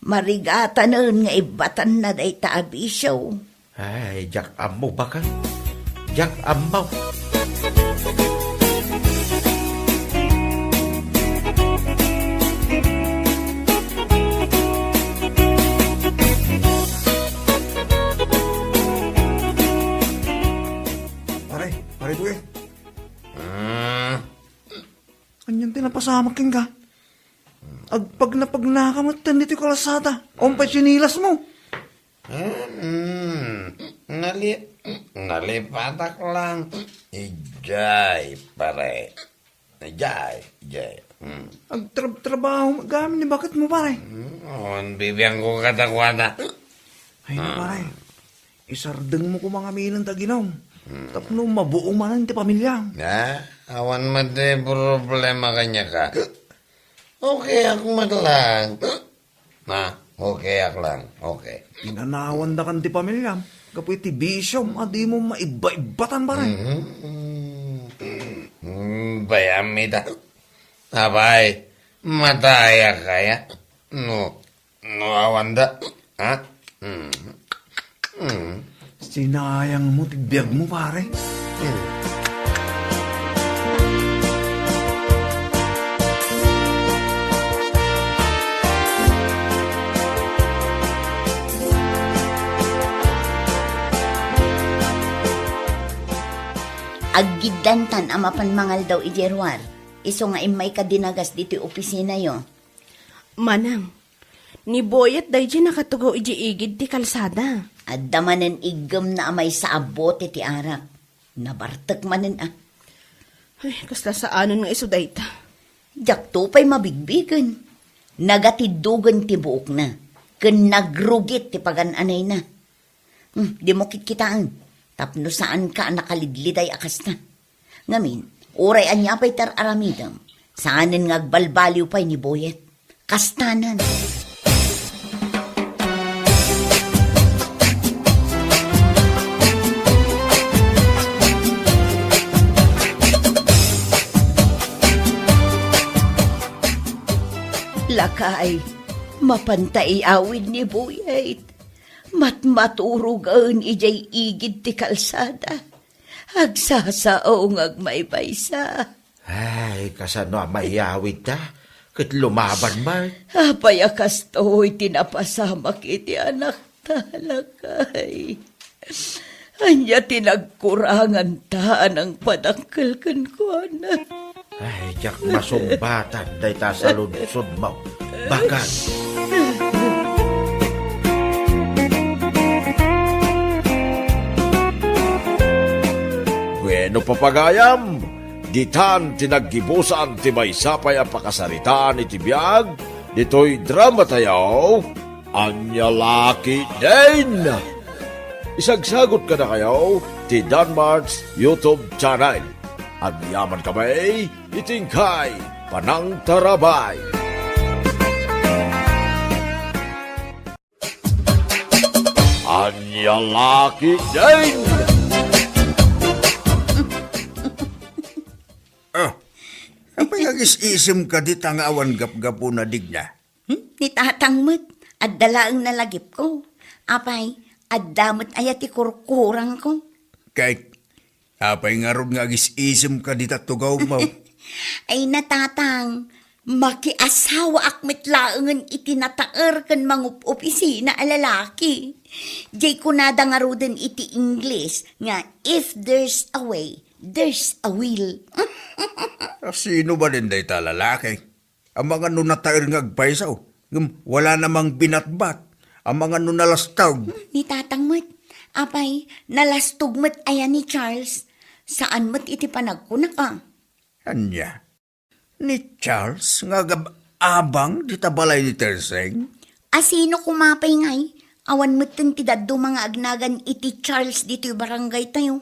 marigatanen nga ibbatanna dayta a bisio. Ay, diak ammo, baket. Diak ammo. Pare, pare, kuya. Ah. Anian ti napasamak kenka? Agpagnapagnaka met ditoy kalsada. Awan pay tsinelasmo. Hmm, nali-, nalipatak lang. Idiay, pare. Idiay, idiay. Hmm. Agtrab-trabaho met gamin ni baketmo, pare. Hmm, awan bibiangko kadakuada. Ay, pare. Isardengmo koma ngamin ti aginum. Hmm. Tapno mabuo manen ti pamiliam. Ah, awan met ti problema kaniaka. Okay ak met lang. Na, okay ak lang. Okay. Inanawandakan ti pamiliam gapu iti bisiom a dimo maibba-ibbatan, pare. Mhm. Mm, bayam ita. Apay, matayak kaya? No, no, awanda. Ha? Mm. Mm. Sinayangmo ti biagmo, pare. Mm. Aggiddantan a mapan mangaldaw idiay ruar, isu nga immayka dinagas ditoy opisinayo. Manang, ni Boyet daydiay nakatugaw idiay igid ti kalsada. Adda manen iggemna a maysa a bote ti arak. Nabartek manen a. Ay, kasla saanen nga isu dayta. Diakto pay mabigbigen. Nagatiddogen ti buokna, ken nagrugit ti pagan-anayna. Hmm, dimo kitkitaen, tapno saanka a nakalidliday a kasta. Ngamin, uray ania pay ti ar-aramidem, saanen nga agbalbaliw pay ni Boyet. Kastanan. Lakay, mapanta iyawid ni Boyet. Matmaturogen idiay igid ti kalsada. Agsasao nga agmaymaysa. Ay, kasano a maiyawidta? Ket lumaban met. Apay a kastoy ti napasamak iti anakta, lakay? Ania ti nagkuranganta a nangpadakkel kenkuana? Ay, diak masungbatan dayta saludsodmo, baket. No papagayam, ditan ti naggibusan ti maysa pay a pakasaritaan iti biag ditoy dramatayo, Ania La Ketdin. Isagsagot kadakayo ti Danmart's YouTube channel. Agyaman kami iti inkay panangtarabay. Ania La Ketdin. Ah, apay nga agis-isim ka dita nga awan gapgapuna, Digna? Hmm? Ni tatang met, adda laeng nalagipko. Apay, adda met aya ti kurkurangko? Ket, apay ngarud nga agis-isim ka dita tugawmo? Ay, ni tatang, makiasawaak met laengen iti nataer ken mangup-opisina a lalaki. Jay kunada ngaruden iti Ingles nga, "If there's a way, there's a will." A, sino manen dayta a lalaki? Amangan no nataer nga agpayso, ngem wala namang binatbat. Amangan no nalastog. Hmm, ni tatang met. Apay, nalastog met aya ni Charles? Saan met iti panagkunak a? Ania? Ni Charles nga agab-abang dita balay ni Terseng? A, sino koma pay ngay? Awan metten ti dadduma nga agnagan iti Charles ditoy barangaytayo.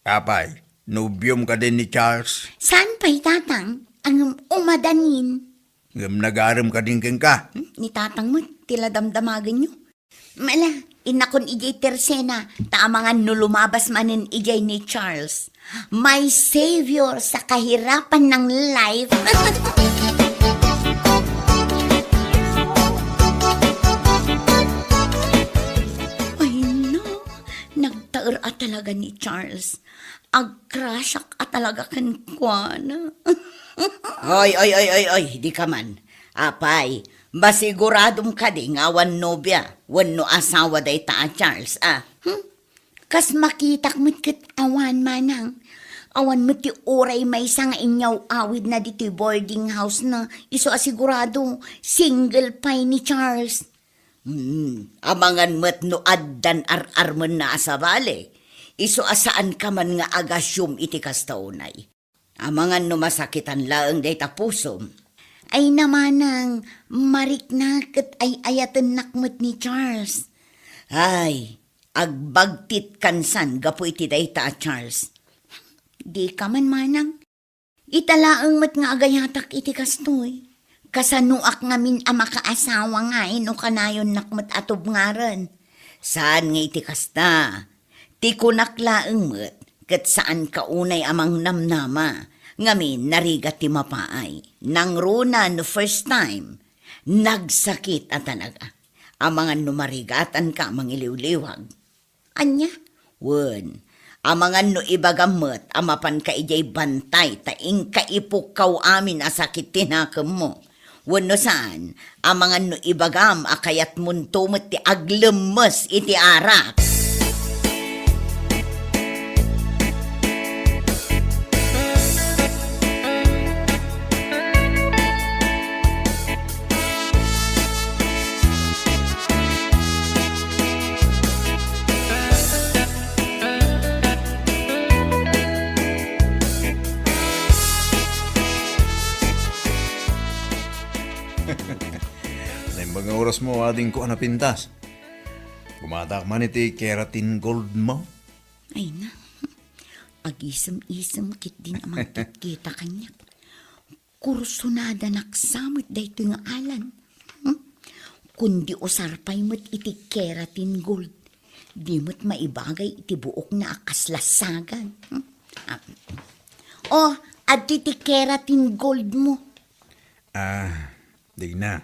Apay, nobiom kadi ni Charles? Saan pay, tatang? Ngem umadanin. Ngem nagarem kadin kenka? Hmm, ni tatang met, ti la damdamagenyo. Mala, innakon idiay Terseng, ta amangan no lumabas manen idiay ni Charles. My savior sa kahirapan ng life. Ay, no. Nagtaer a talaga ni Charles. Agkrasyak a talaga kenkuana. Oy, oy, oy, oy, oy, di ka man. Apay, masiguradom kadi nga awan nobia wenno asawa dayta a Charles, a? Hmm? Kas makitak met ket awan, manang. Awan met ti uray maysa nga inyaw-awidna ditoy boarding house na, isu a sigurado, single pay ni Charles. Hmm, amangan met no addan ar-armenna a sabali, isu a saanka man nga agasiom iti kasta unay. Amangan no masakitan laeng dayta pusom. Ay, ni manang, marikna ket ay-ayatennak met ni Charles. Ay, agbagtit kansan gapu iti dayta a Charles. Di ka man, manang. Ita laeng met nga agayatak iti kastoy. Kasanoak ngamin a makaasawa ngay no kanayonnak met a tubngaren? Saan nga iti kasta. Ti kunak laeng met, ket saanka unay a mangnamnama. Ngamin, narigat ti mapaay. Nangruna no first time, nagsakit a talaga. Amangan no marigatanka a mangiliwliwag. Ania? Wen, amangan no ibagam met a mapanka idiay bantay ta inka ipukkaw amin a sakit ti nakemmo. Wenno saan, amangan no ibagam a kayatmonto met ti aglemmes iti arak. Naimbag nga orasmo, adingko a napintas. Gumatak man iti keratin gold mo. Ay na, agisem-isem ketdin a mangkitkita kaniak. Kursunadanak sa met daytoy nga alan. Hmm? Kundi usar pay met iti keratin gold, di met maibagay iti buokna a kasla sagad. Hmm? Ah. Oh, adtoy ti keratin gold mo. Ah, Digna.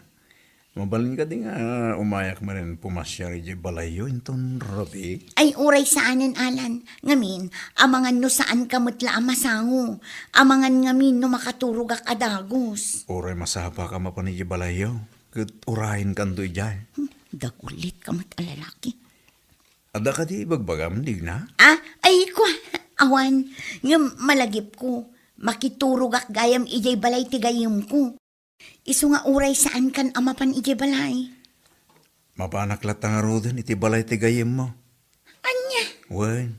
Mabalin kadi nga umayak manen pumasiar idiay balayyo inton rabii? Ay, uray saanen, Alan. Ngamin, amangan no saanka met la a masango. Amangan ngamin no makaturogak a dagus. Uray masapaka mapan idiay balayyo, ket urayenkanto idiay. Hmm, dagulitka met a lalaki. Adda kadi ibagbagam, Digna? Ah, ay, kua, awan. Ngem malagipko, makiturogak gayam idiay balay ti gayyemko. Isu nga uray saankan a mapan idiay balay. Mapanak latta ngaruden iti balay ti gayyemmo. Ania? Wen,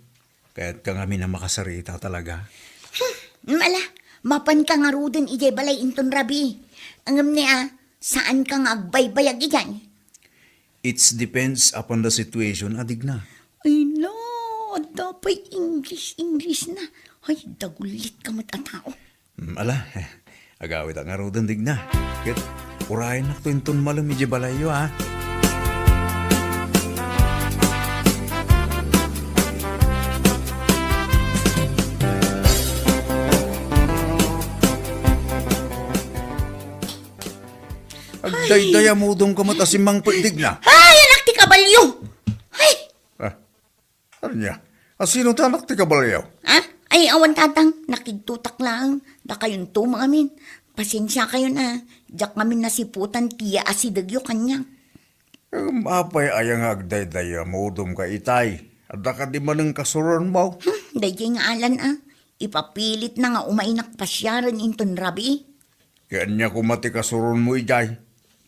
Kayatka ngamin a makasarita talaga? Hmm, ala, mapanka ngaruden idiay balay inton rabii. Ngem ni a, saanka nga agbaybayag idiay. It depends upon the situation, a Digna. Ay na, adda pay English, English na. Ay, dagulitka met a tao. Hmm, ala, eh, agawidak ngaruden, Digna. Ket, urayennakto inton malem idiay balayyo, a. Agdaydayamudenka met a simmangpet, Digna. Ay, anak ti kabalio! Ay! Ah, ania? A, sino ti anak ti kabalio? Ah? Ay, awan, tatang. Nakigtotak laeng. Dakayonto met ngamin. Pasensiakayon a. Diak ngamin nasiputan ti yaasidegyo kaniak. Em, apay aya nga agdaydayamudemka itay? Adda kadi manen kasuronmo? Hmm, daydiay nga Alan a. Ipapilitna nga umaynak pasiaren inton rabii. Ket ania koma ti kasuronmo idiay?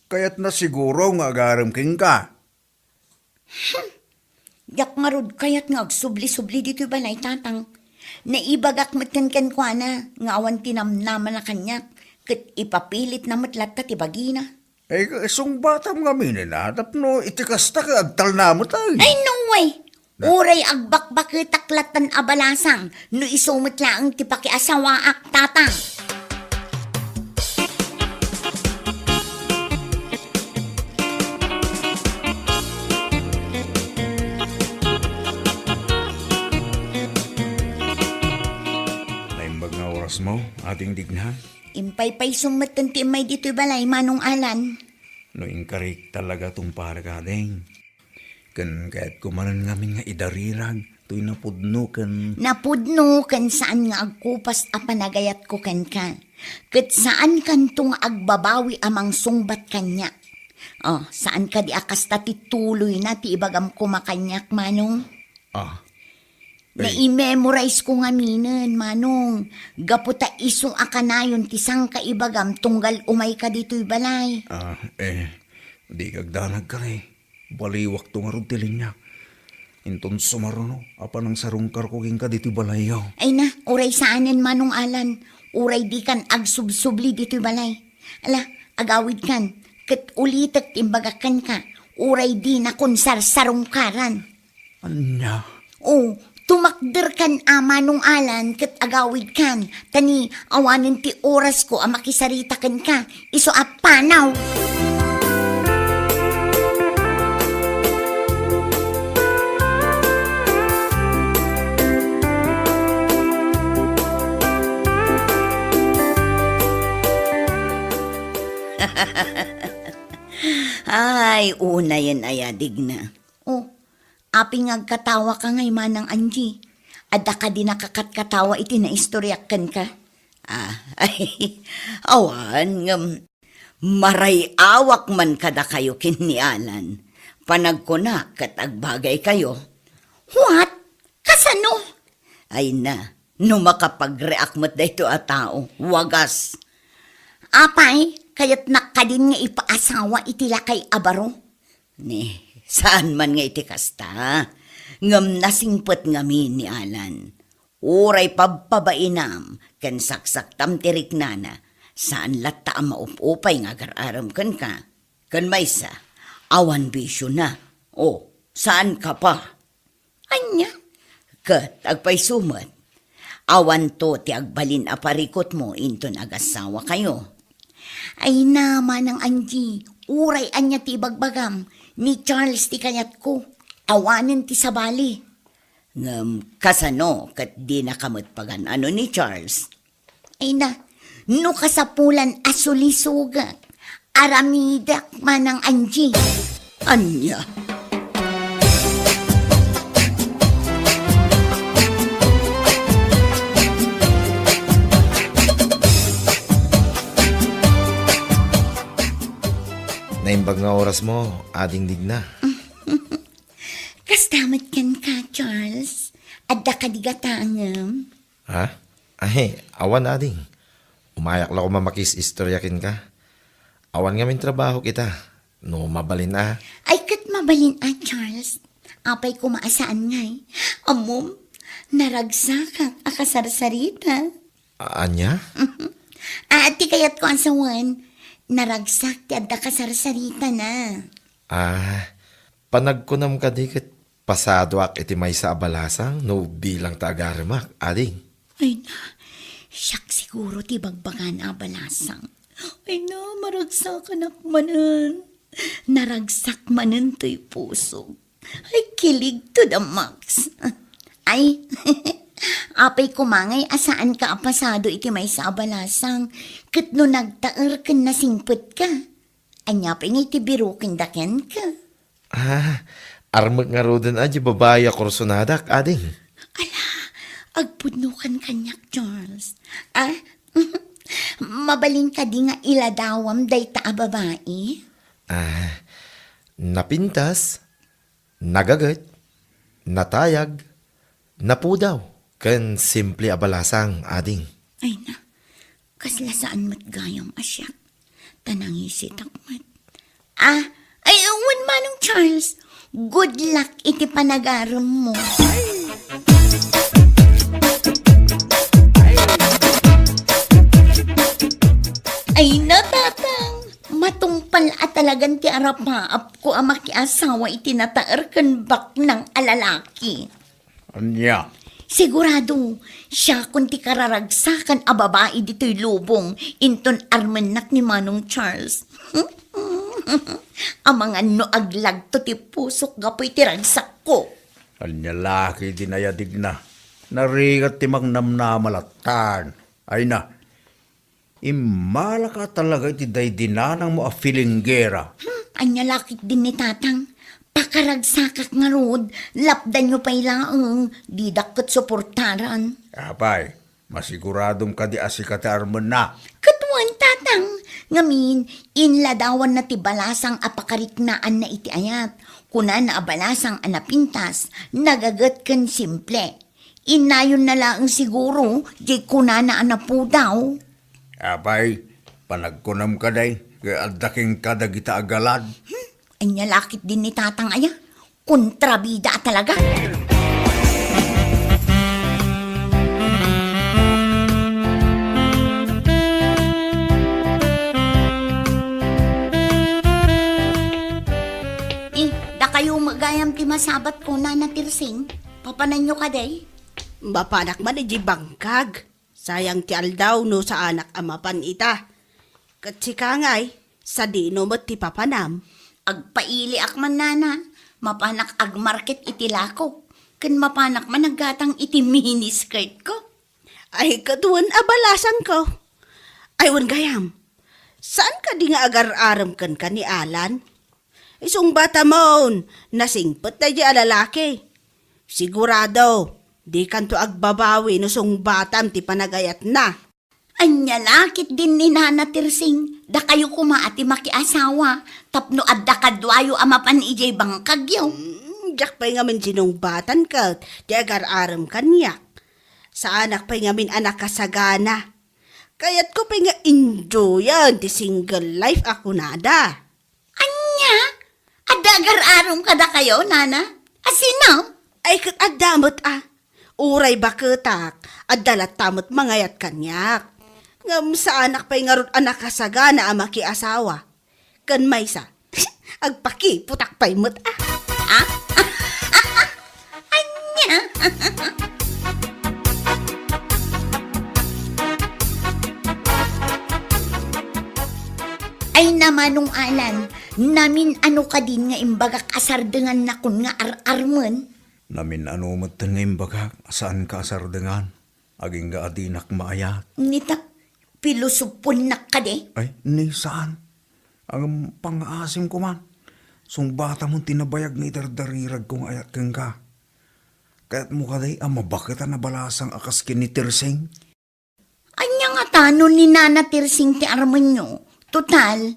Kayatna siguro nga agarem kenka. Hmm. Diak ngarud kayat nga agsubli-subli ditoy balay, tatang. Naibagak met ken kenkuana nga awan ti namnamana kaniak, ket ipapilitna met latta ti bagina. Ay, sungbatam ngamin a, tapno iti kasta ket agtalna met ay. Ay, no way! Na- Uray agbakbaketak lattan a balasang no isu met laeng ti pakiasawaak, tatang. Naimbag nga orasmo, Ading Digna. Impaypaysom metten ti immay ditoy balay, Manong Alan. No inkarik talaga tungparek, Ading. Ken kayatko manen ngamin nga idarirag toy napudno ken Napudno ken saan nga agkupas a panagayatko kenka. Ket saankanto nga agbabawi a mangsungbat kaniak. Oh, saan kadi a kasta ti tuloyna ti ibagam koma kaniak, Manong? Ah. Ay. Nai-memorize ko ngaminen, Manong. Gapu ta isu a kanayon ti sangkaibagam tunggal umayka ditoy balay. Ah, eh, dika agdanag kari. Baliwakto ngarud ti linia. Inton sumaruno a panangsarungkarko kenka ditoy balayyo. Ay na, uray saanen, Manong Alan. Uray dikan agsubsubli ditoy balay. Ala, agawidkan, ket ulitek ti imbagak kenka. Uray dinakon sarsarungkaran. Ania? O, tumakderkan a, Manong Alan, ket agawidkan, ta ni awanen ti orasko a makisarita kenka, isu a panaw. Ay, unayen aya, Digna. O, apay nga agkatawaka ngay, Manang Angie? Adda kadi nakakatkatawa iti naistoriak kenka? Ah, ay, awan, ngem maray-awak man kadakayo ken ni Alan. Panagkunak ket agbagaykayo. What? Kasano? Ay na, no makapagreak met daytoy a tao, wagas. Apay, kayatnak kadin nga ipaasawa iti lakay a baro? Ni, saan man nga iti kasta. Ngem nasingpet ngamin ni Alan. Uray pabpabainam ken saksaktam ti riknana, saan latta a maup-upay nga agar-arem kenka. Ken maysa, awan bisiona. O, saanka pa? Ania? Ket agpayso met, awanto ti agbalin a parikutmo inton agasawakayo. Ay na, Manang Angie, uray ania ti ibagbagam, ni Charles ti kayatko. Awanen ti sabali. Ngem kasano ket dinaka met pagan-ano ni Charles? Ay na, no kasapulan a sulisogek, aramidek, Manang Angie. Ania? Naimbag nga orasmo, Ading Digna. Kasta met kenka, Charles. Adda kadi gatangem? Ha? Ay, awan, Ading. Umayak la koma makis-istorya kenka. Awan ngamin trabaho kita. No mabalin a. Ay, ket mabalin a, Charles. Apay koma a saan ngay? Ammom, Naragsakak a kasarsarita. A-, ania? Ah, ti kayatko a sawen, naragsak ti adda kasarsaritana. Ah, panagkunam kadi ket pasadoak iti maysa a balasang no bilang ta agaremak, ading? Ay na, siak siguro ti bagbagana a balasang. Ay na, maragsakanak manen. Naragsak manen toy pusok. Ay, kilig to the max. Ay, apay koma ngay a saanka a pasado iti maysa a balasang, ket no nagtaer ken nasingpetka, ania pay ngay ti biroken da kenka? Ah, armek ngaruden a di babai a kursonadak, ading. Ala, agpudnokan kaniak, Charles. Ah, mabalin kadi nga iladawam dayta a babai? Ah, napintas, nagaget, natayag, napudaw, ken simple a balasang, ading. Ay na, kasla saan met gayam a siak. Ta nangisitak met. Ah, ay, wen Manong Charles, good luck iti panagarem mo. Ay na, Tatang, matungpal a talagan ti arapaapko a makiasawa iti nataer ken baknang a lalaki. Ania? Sigurado, siakon ti kararagsakan a babai ditoy lubong inton armennak ni Manong Charles. Amangan no aglagto ti pusok gapu iti ragsakko. Ania la ketdi nayadigna? Narigat ti mangnamnama lattan. Ay na, immalaka talaga iti daydi nanangmo a filinggera. Hmm, ania la ketdin ni Tatang? Pakaragsakak ngarud, lapdanyo pay laeng, didak ket suportaran. Apay, masiguradom kadi a sika ti armenna? Ket wen, Tatang, ngamin, inladawanna ti balasang a pakariknaanna iti ayat. Kunana a balasang a napintas, nagaget ken simple. Innayonna laeng siguro, diay kunana a napudaw. Apay, panagkunam kadi, ket adda kenka dagita a galad? Hmm, ania la ketdin ni Tatang aya? Kontrabida a talaga. Eh, dakayo met gayam ti masabatko, Nana Tirsing. Papananyo kadi? Mapanak man idiay bangkag. Sayang ti aldaw no saanak a mapan ita. Ket sika ngay, sadino met ti papanam? Agpailiak man, Nana. Mapanak agmarket iti lakok. Ken mapanak man aggatang iti miniskirtko. Ay, ket wen a balasangko. Ay, wen gayam. Saan kadi nga agar-arem kenka ni Alan? Isungbatamon, nasingpet daydiay a lalaki. Sigurado, dikanto agbabawi no sungbatam ti panagayatna. Ania la ketdin ni Nana Tirsing, dakayo koma a ti makiasawa, tapno adda kaduayo a mapan idiay bangkagyo. Hmm, diak pay ngamin sinungbatan ket ti agar-arem kaniak. Saanak pay ngamin a nakasagana. Kayatko pay nga enjoyan ti single life a kunada. Ania? Adda agar-arem kadakayo, Nana? A sino? Ay, ket adda met a. Uray baketak, adda latta met mangayat kaniak. Ngem saanak pay ngarud a nakasagana a makiasawa. Ken maysa, agpakiputak pay met a. Ah? Ania? Ay, Manong Alan, namin-ano kadin nga imbagak a sardengannakon nga ar-armen? Namin-ano metten nga imbagak a saanka a sardengan, agingga a dinak maayat. Nita, pilosoponnak kadi? Ay, ni saan. Ngem pangngaasim koman. Sungbatamon ti nabayag nga idardariragko nga ayat kenka. Kayatmo kadi a mabaketan a balasang a kas ken ni Tirsing? Ania ngata no ni Nana Tirsing ti armenyo? Total,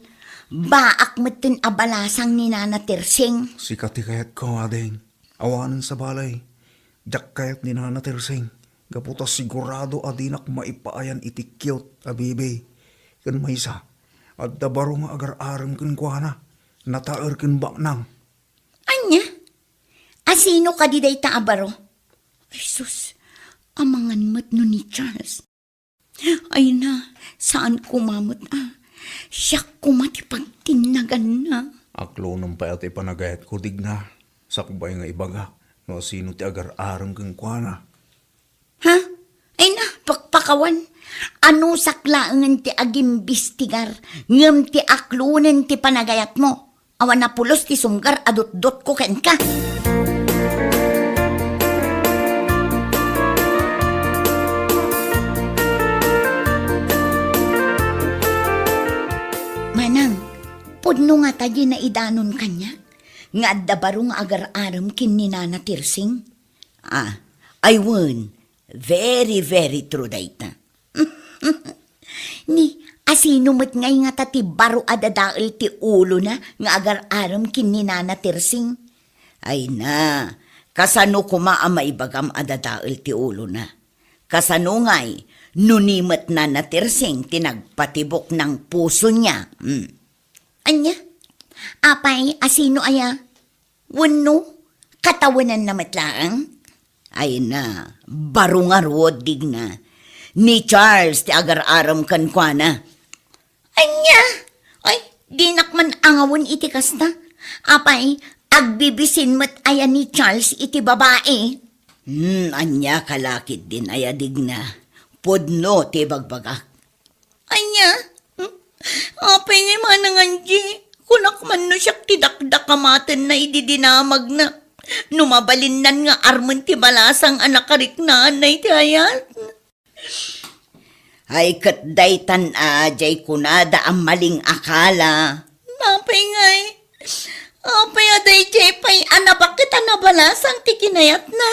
baak metten a balasang ni Nana Tirsing. Sika ti kayatko, ading. Awanen sabali, diak kayat ni Nana Tirsing, gapu ta sigurado a dinak maipaayan iti cute a baby. Ken maysa, adda baro nga agar-arem kenkuana, nataer ken baknang. Ania? A sino kadi dayta a baro? Ay sus, Amangan met no ni Charles. Ay na, saan koma met a. Siak koma ti pagtinnaganna. Aklonem pay a ti panagayatko, Digna. Sakbay nga ibagak no sino ti agar-arem kenkuana. Ha? Ay na, pakpakawan. Anusak laengen ti agimbistigar, ngem ti aklonen ti panagayatmo. Awan a pulos ti sunggar a dutdotko kenka. Manang, pudno ngata diay naidanon kaniak nga adda baro nga agar-arem ken ni Nana Tirsing? Ah, ay wen, very, very true dayta. Ni, asino met ngay ngata ti baro a dadael ti ulona nga agar-arem ken ni Nana Tirsing? Ay na, kasano koma a maibagam a dadael ti ulona? Kasano ngay no ni met Nana Tirsing ti nagpatibok ng puso niya? Hmm. Ania? Apay, asino aya? Wenno, katawenanna met laeng? Ay na, baro ngarud, Digna. Ni Charles ti agar-arem kenkuana. Ania? Ay, dinak man angawen iti kasta. Apay, agbibisin met aya ni Charles iti babai? Hmm, ania ka la ketdin aya, Digna? Pudno ti bagbagak. Ania? Hmm? Apay ngay, Manang Angie, kunak man no siak ti dakdakamatenna idi dinamagna. No mabalinnan nga armen ti balasang a nakariknaanna iti ayat. Ay, ket daytan a, jay kunada a malingakala. Apay ngay? Apay a dayjay pay a nabaket a nabalasang ti kinayatna?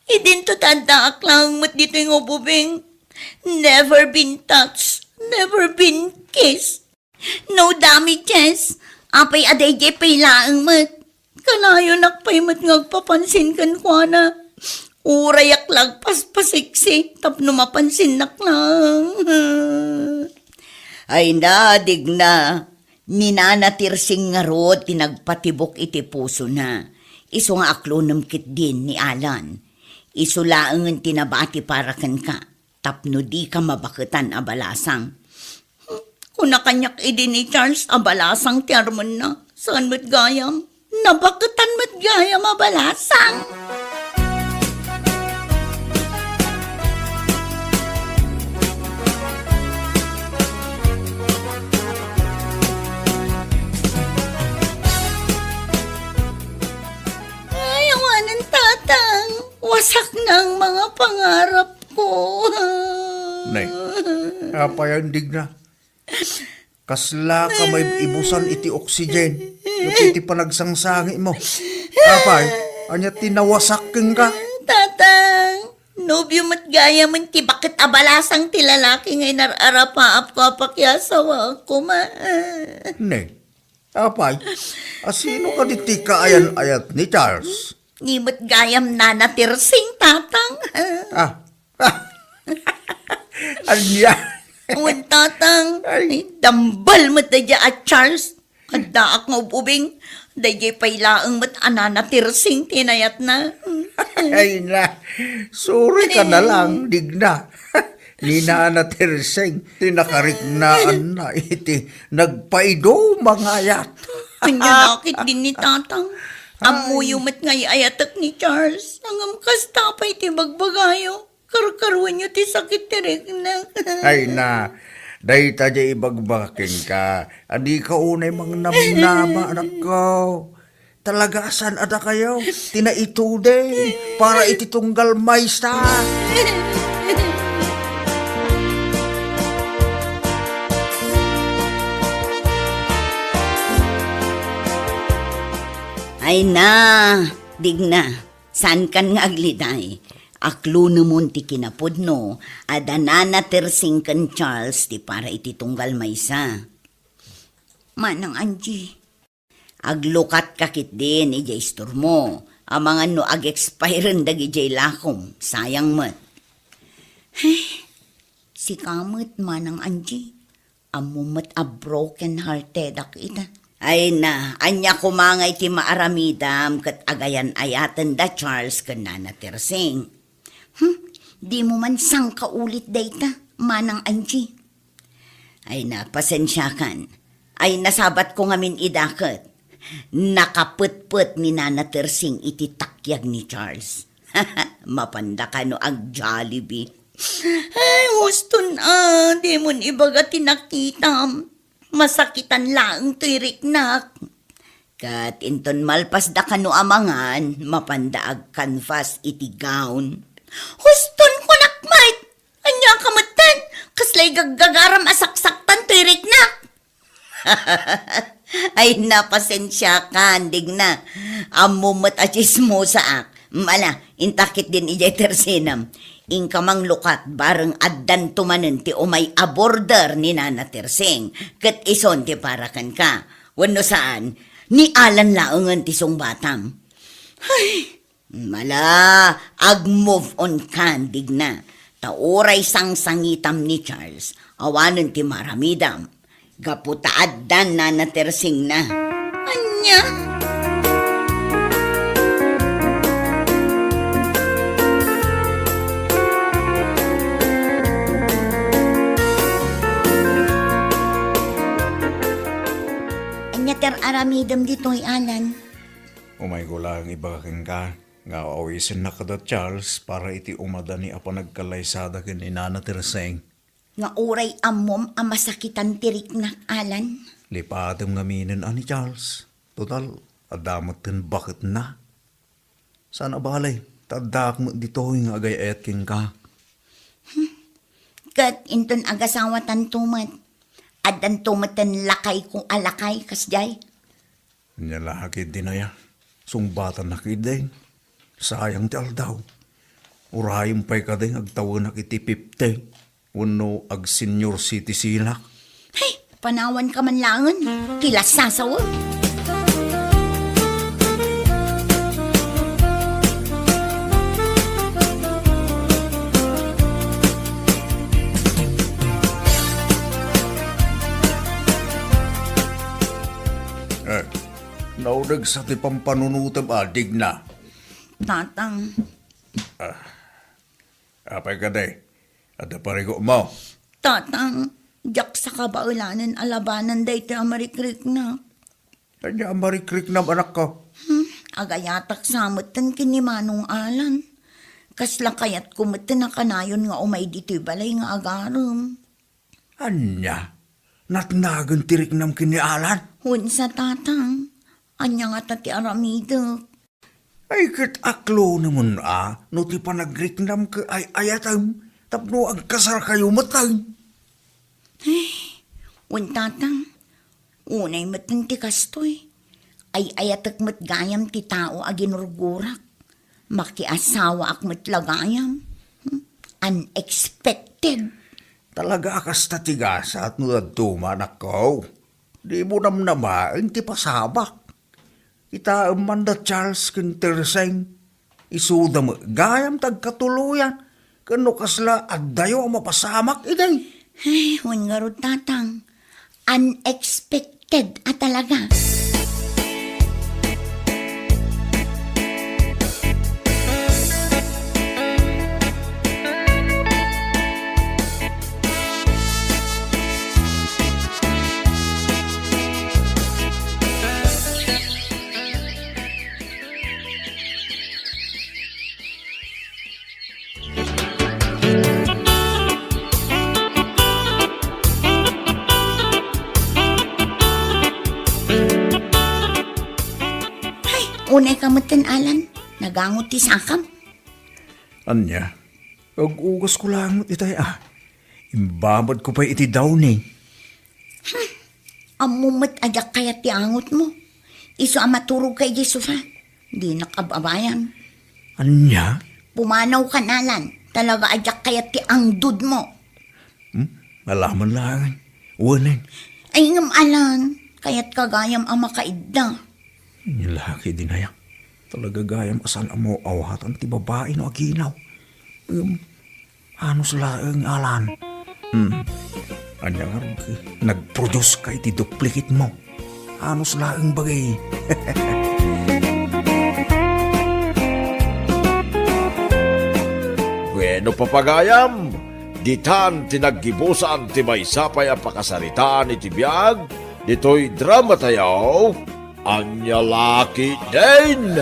Idinto ta addaak laeng met ditoy nga ububing. Never been touched, never been kissed. No damages. Apay a dayjay pay laeng met. Kanayonak pay met nga agpapansin kenkuana. Urayak la agpaspasiksi tapno mapansinnak laeng. Ay na, Digna. Ni Nana Tirsing ngarud ti nagpatibok iti pusona. Isu nga aklonem ketdin ni Alan. Isu laengen ti nabati para kenka. Tapno dika mabaketan a balasang. Kuna kaniak idi ni Charles a balasang ti armenna, saan met gayam? Nabaketan met gayam a balasang. Ay, awanen, Tatang. Wasakna ang mga pangarap ko. Nay, apay a Digna? Kasla ka maibusan iti oxygen ket iti panagsangsangitmo. Apay, ania ti nawasak kenka? Tatang, nobio met gayamen ti baket a balasang ti lalaki nga inar-arapaapko a pakiasawaak koma. Ne, apay, asino kadi ti kaayan-ayat ni Charles? Ni met gayam Nana Tirsing, Tatang. Ah. Ania? Wen, Tatang. Ay. Ay, dambal met daydiay a Charles. Addaak nga ub-ubing. Daydiay pay laeng met a Nana Tirsing ti inayatna. Ay na, suri ka na lang, Digna. Ni Nana Tirsing, ti nakariknaanna iti nagpaiduma nga ayat. Ania la ketdin ni Tatang? Ay. Ammoyo met nga ay-ayatek ni Charles. Ngem kasta pay ti bagbagayo. Karkaruenyo ti sakit ti rikna. Ay na, dayta diay ibagbaga kenka. Adika unay mangnamnama, anakko. Talaga a saan a dakayo ti naituding para iti tunggal maysa. Ay na, Digna, saankan nga agliday. Aklonemon ti kinapudno, adda Nana Tirsing ken Charles ti para iti tunggal maysa. Manang Angie. Aglukatka ketdin idiay istormo. Amangan no ag-expiren dagidiay lakom. Sayang met. Ay, sika met, Manang Angie. Ammom met a broken heartedak ita. Ay na, ania koma ngay ti maaramidam ket agayan-ayaten da Charles ken Nana Tirsing? Hmm? Dimo man sangkaulit dayta, Manang Angie. Ay, na, pasensiakan. Ay, nasabatko ngamin idaket. Nakapetpet ni Nana Tersing iti takyag ni Charles. Mapanda kano ag-Jollibee. Ay, huston a, dimon ibaga ti nakitam. Masakitan laeng toy riknak. Ket inton malpasda kano a mangan, mapanda agkanfas iti gown. Huston, kunak met! Ania ka metten? Kaslay gaggagaram a saksaktan toy riknak? Ay, na, pasensiakan, Digna. Ammom met a tsismosaak. Ala, inta ketdin idiay tersenam. Inka manglukat, bareng addanto manen ti umay a border ni Nana Tersing, ket isun ti para kenka. Wenno saan, ni Alan laengen ti sungbatam. Ay, ala, ag-move on kan, Digna. Ta uray sangsangitam ni Charles, awanen ti maaramidam. Gapu ta addan Nana Tersingna. Ania? Ania ti ar-aramidem ditoy, Alan? Umayko laeng ibaga kenka nga awisennak kada Charles para iti umadani a panagkallaysada ken ni Nana Tersing. Nga uray ammom a masakitan ti riknak, Alan. Lipatem ngaminen a ni Charles. Total, adda met ten baketna. Saan a bale, ta addaak met ditoy nga agay-ayat kenka. Hmm. Ket inton agasawatanto met, addanto met ten lakayko a lakay, kasdiay. Ania la ketdin aya? Sungbatannak idi. Sayang ti aldaw. Urayem pay kadi nga agtawenak iti fifty wenno ag-senior citizenak. Hey, panawanka man laengen. Kilasasawem. Eh, nauneg sa ti pampanunotem a, Digna. Tatang. Ah, apay kadi? Adda parigutmo? Tatang, diak sa kabaelanen a labanan daytoy a marikriknak. Ania a marikriknam, anakko? Hmm, agayatak sa metten ken ni Manong Alan. Kasla kayatko metten a kanayon nga umay ditoy balay nga agarem. Ania? Natnagen ti riknam ken ni Alan? Wen sa, Tatang. Ania ngata ti aramidek? Ay, ket aklonemon a no ti panagriknam ket ay-ayatem tapno agkasarkayo metten. Ay, wen, Tatang. Unay metten ti kastoy. Ay-ayatek met gayam ti tao a ginurgurak. Makiasawaak met la gayam. Hmm? Unexpected. Talaga a kasta ti gasat no dadduma, anakko. Dimo namnamaen ti pasamak. Kitaem man da Charles ken Terseng. Isuda met gayam ti agkatuloyan. Ken no kasla addayo a mapasamak idi. Ay, wen ngarud, Tatang. Unexpected a talaga. Ay, unay ka metten, Alan. Nagangot ti sakam. Ania? Ag-ugasko laeng met itay a. Imbabadko pay iti Downy. Hmm. Ammom met a diak kayat ti angotmo. Isu a maturogka idiay sofa. Dinak ababayan. Ania? Pumanaw ka, Alan. Talaga a diak kayat ti angdudmo. Hmm? Alaman laeng. Wenen. Ay, ngem, Alan, kayatka gayam a makaidda. Nia la ketdin aya. Talaga gayam a saan a maawatan ti babai no aginaw. Ngem, anus laeng, Alan. Hmm. Ania ngarud, nag-produce ka iti duplicate mo. Anus laeng bagay. Wen, No papagayam, ditan ti naggibusan ti maysa pay a pakasaritaan iti biag ditoy dramatayo, Ania La Ketdin.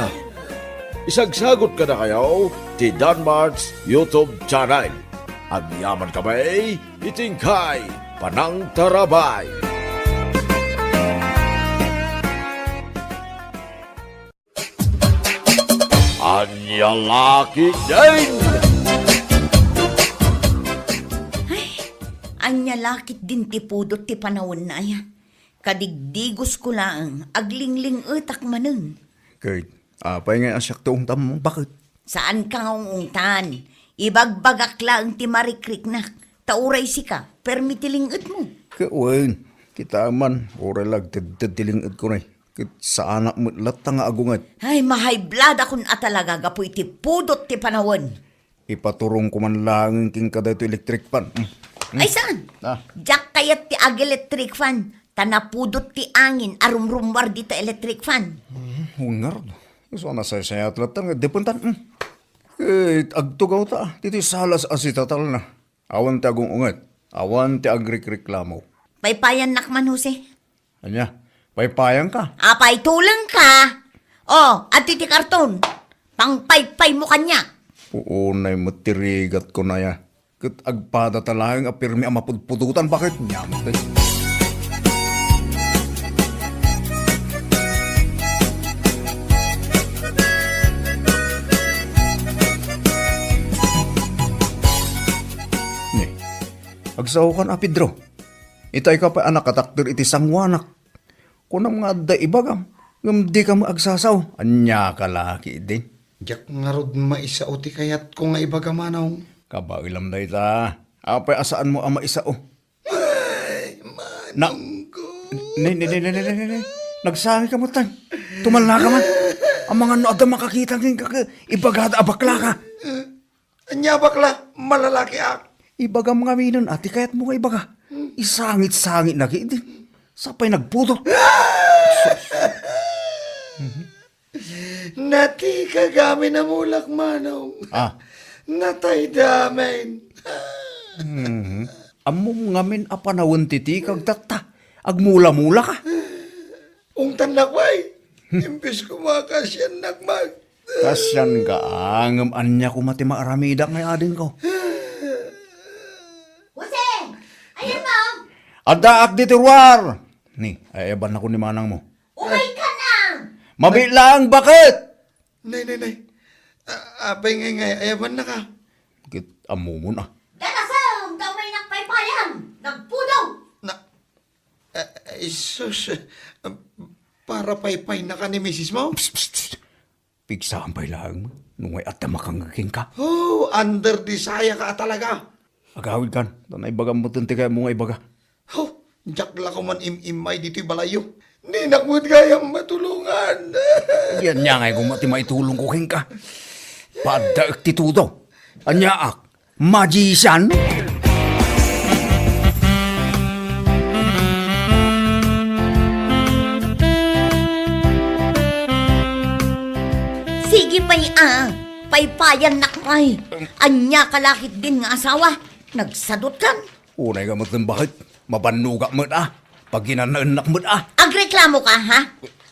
Isagsagot kadakayo ti Danmart's YouTube channel. Agyaman kami iti inkay panangtarabay. Ania La Ketdin. Ay, ania la ketdin ti pudot ti panawen, aya. Kadigdigos ko laeng, aglingling-etak manen. Ket, apay nga siak ti ungtam, baket? Saan ka nga ungtan. Ibagbagak laeng ti marikriknak. Ta uray sika, permi ti ling-etmo. Ket wen, kita man, uray la agtedted ti ling-etko, ne. Ket saanak met latta nga agunget. Ay, mahayblad akon a talaga gapu iti pudot ti panawen. Ipaturongko man laeng kenka daytoy electric fan. Mm. Mm. Ay, saan? Ah. Diak kayat ti ag-electric fan. Ta napudot ti angin a rumrummuar dita electric fan. Mm, ngarud. Isu a nasaysayat latta nga depentan. Mm. Ket agtugawta, ditoy salas a sitatalna. Awan ti agung-unget. Awan ti agrikreklamo. Paypayannak man, Jose. Ania? Paypayanka? Apay, tulengka? O, adtoy ti karton. Pangpaypaymo kaniak. Puonay met ti rigatko, aya. Ket agpadata laeng a permi a mapudpudotan, baket? Ania met, eh. Ni, agsaokan a, Pedro. Itay ka pay a nakatakder iti sangoanak. Kunam nga adda ibagam, ngem dika met agsasao. Ania ka la ketdin? Diak ngarud maisao ti kayatko nga ibaga, Manong. Kabaelam dayta. Apay a saanmo a maisao? Ay, Na-, Manong ko. Ne, ne, ne, ne, ne, ne, ne, ne. Nagsangit ka met, tay. Tumalna ka man. Amangan no adda makakita kenka, ibagada a bakla ka. Ania, bakla? Malalakiak. Ibagam ngaminen a ti kayatmo nga ibaga. Isangit-sangit na ketdi. Sapay nagpudot. Natikag amin a mulak, Manong. Ah. Natayda amin. Mhm. Ammom ngamin a panawen ti tikag tatta. Agmula-mula ka. Ungtannak pay. Imbes koma kasiannak met. Kasianka, ngem ania koma ti maaramidak nga adingko? Jose! Ayanmo? Addaak ditoy ruar! Ni, ayabannakon ni manangmo. Umayka na! Mabiit laeng, baket! Nay, nay, nay. A-, apay ngay ngay, ayabannaka? Ket ammomon a. Darasem ta umaynak paypayan! Nagpudot! Na, Eh, eh, sus, eh, para paypaynaka ni misismo? Psst, psst, psst. Pigsam pay laeng no ngay adda makangngeg kenka. Oh, under the saya ka talaga. Agawidkan, ta naibagam met ti kayatmo nga ibaga. Oh, diak la koma im-immay ditoy balayyo. Dinak met gayam matulongan. Ania ngay koma ti maitulongko kenka. Paaddaek ti tudo. Aniaak. Magician? Sige pay a, paypayannak pay. Ania ka la ketdin nga asawa? Nagsadutkan? Unay ka met, baket. Mabannogak met a. Paginanaennak met a. Agreklamo ka, ha?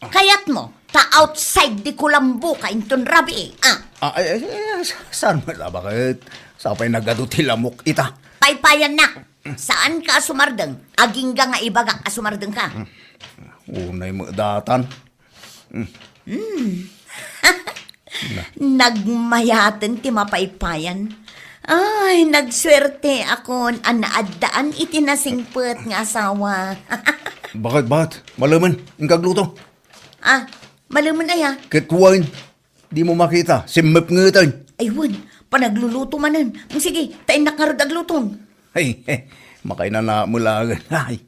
Kayatmo, ta outside the kulambo ka inton rabii, ah. Ah, ay, ay, ay, ay, sa-, saan met a, baket? Sapay nagadu ti lamok ita. Paypayannak. Saan ka a sumardeng? Agingga nga ibagak a sumardeng ka. Unay met datan. Mm. Nagmayaten ti mapaypayan. Ay, nagsuerteakon a naaddaan iti nasingpet nga asawa. Baket, baket. Malemen, inka agluto. Ah, malemen aya? Ket wen, dimo makita, simmepngeten. Ay, wen, panagluluto manen. Mm, sige, ta innak ngarud agluton. Ay, eh, makainana met laeng. Ay,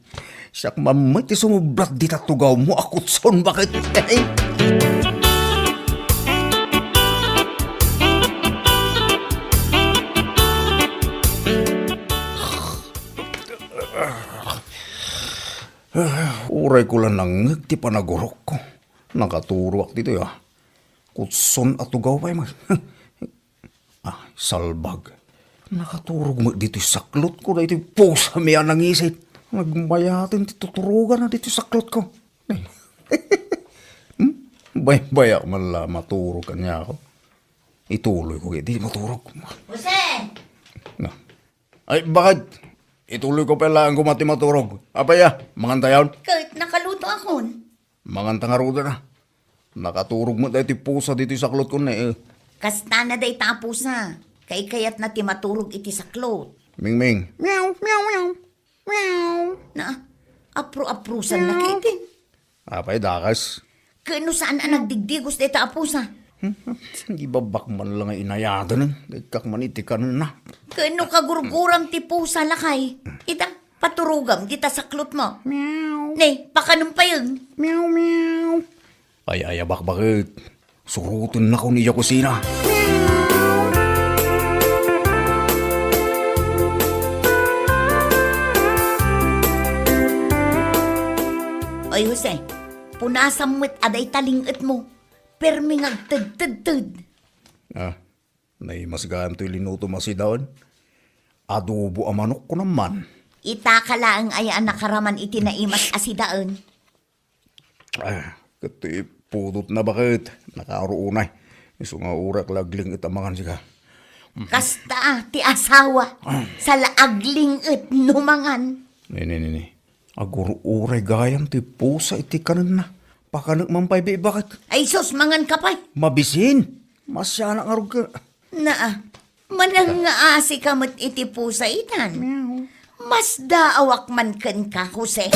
siak man met ti sumublat dita tugawmo a kutson, baket. Uray ko la nangngeg ti panagurokko. Nakaturoak ditoy, ah. Kutson a tugaw pay met. Ah, salbag. Nakaturog met ditoy saklotko daytoy pusami a nangisit. Nagmayaten ti tuturoganna ditoy saklotko. Hmm? Baybay-ak man la maturog kaniak. Ituloyko ket di maturog. Jose! Na. Ay, bakit? Ituloyko pay laeng koma ti maturog. Apay a, mangantayon? Ket nakalutoakon. Manganta ngaruden a. Nakaturog met daytoy pusa ditoy saklotkon, eh. Kastana dayta a pusa. Kaykayatna ti maturog iti saklot. Mingming. Meow, meow, meow. Meow. Na, apro-aprosanna Meow. Kaitin. Apay, dakas? Ket no saan a nagdigdigos dayta a pusa? Ibabak man la nga inayaten, ikkak man iti kanenna. Ket no kagurguram ti pusa, lakay, ita, paturogam dita saklotmo. Meow. Ne, pakanem payen. Meow, meow. Ay, ay, abakbaket. Surotennakon idiay kusina. Oy, Jose, punasam met a dayta ling-etmo. Permi nga agtedtedted. Ah, naimas gayam toy linutom a sidaen. Adobo a manok, kunam man. Itaka laeng aya a nakaraman iti naimas a sidaen. Ah, ket ti pudotna baket, nakaruonay. Isu nga uray la agling-et a mangan sika. Kasta a, ti asawa, saan la agling-et no mangan. Ni, ni, ni, ni. Agur-uray gayam ti pusa iti kanenna. Pakanek man pay baket. Ay sus, mangan ka pay. Mabisin. Masianak ngarud ka. Naa, manang nga asi ka met iti pusa itan. Meow. Masdaawak man kenka, Jose.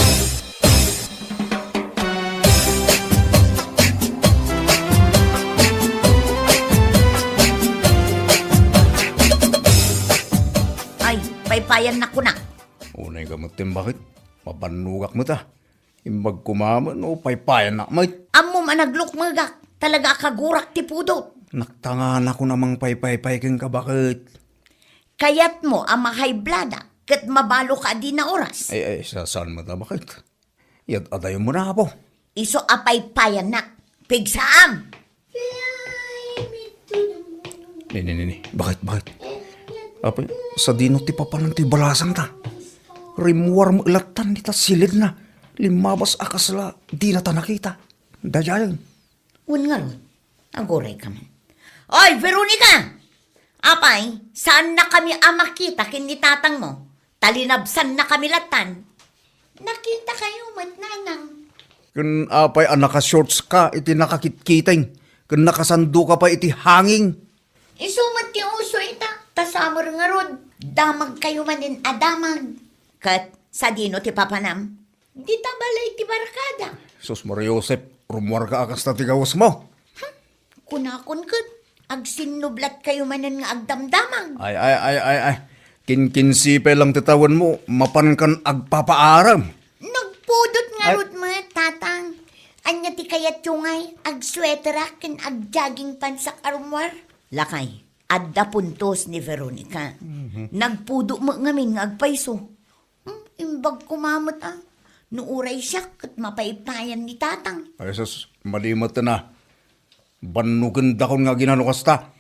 Ay, paypayan na kuna. Unay ka met, baket. Mabannogak met a. Imbag koma met no paypayanak met. Ammom a naglukmegak, talaga a kagurak ti pudot. Naktanganakon a mangpaypaypay kenka, baket. Kayatmo a mahayblada ket mabalo ka a dina oras? Ay, ay, sa-, saan met a, baket? Yad-adayon mo na, apo. Isu a paypayanak. Pigsaam! Ni, ni, ni, ni. Baket, baket? Apay, sadino ti papanan ti balasang ta? Rimmuar met lattan dita silidna. Limmabas a kasla dinata nakita. Daydiayen. Wen ngarud, aguray ka man. Oy, Veronica! Apay, saannakami a makita ken ni tatangmo? Ta linabsannakami lattan. Nakitakayo met, nanang. Ken apay a naka-shorts ka iti nakakitkiting, ken nakasando ka pay iti hanging? Isu met ti uso ita, ta summer ngarud, damagkayo manen a damag. Ket sadino ti papanam? Dita balay ti barkada. Sus, Maria Josep, rummuarka a kasta ti gawesmo. Hmm, kunakon ket, agsinnublatkayo manen nga agdamdamag. Ay, ay, ay, ay, ay. Kinkinsi pay lang ti tawenmo, mapankan agpapaaram. Nagpudot ngarud met, tatang. Ania ti kayatyo ngay, agsweterak ken agjogging pantsak a rummuar? Lakay, adda puntos ni Veronica. Mhm. Nagpudot met ngamin nga agpayso. Hmm, imbag koma met a. No uray siak ket mapaypayan ni tatang. Ay sus, mali met a. Bannogandakon nga aginan no kasta.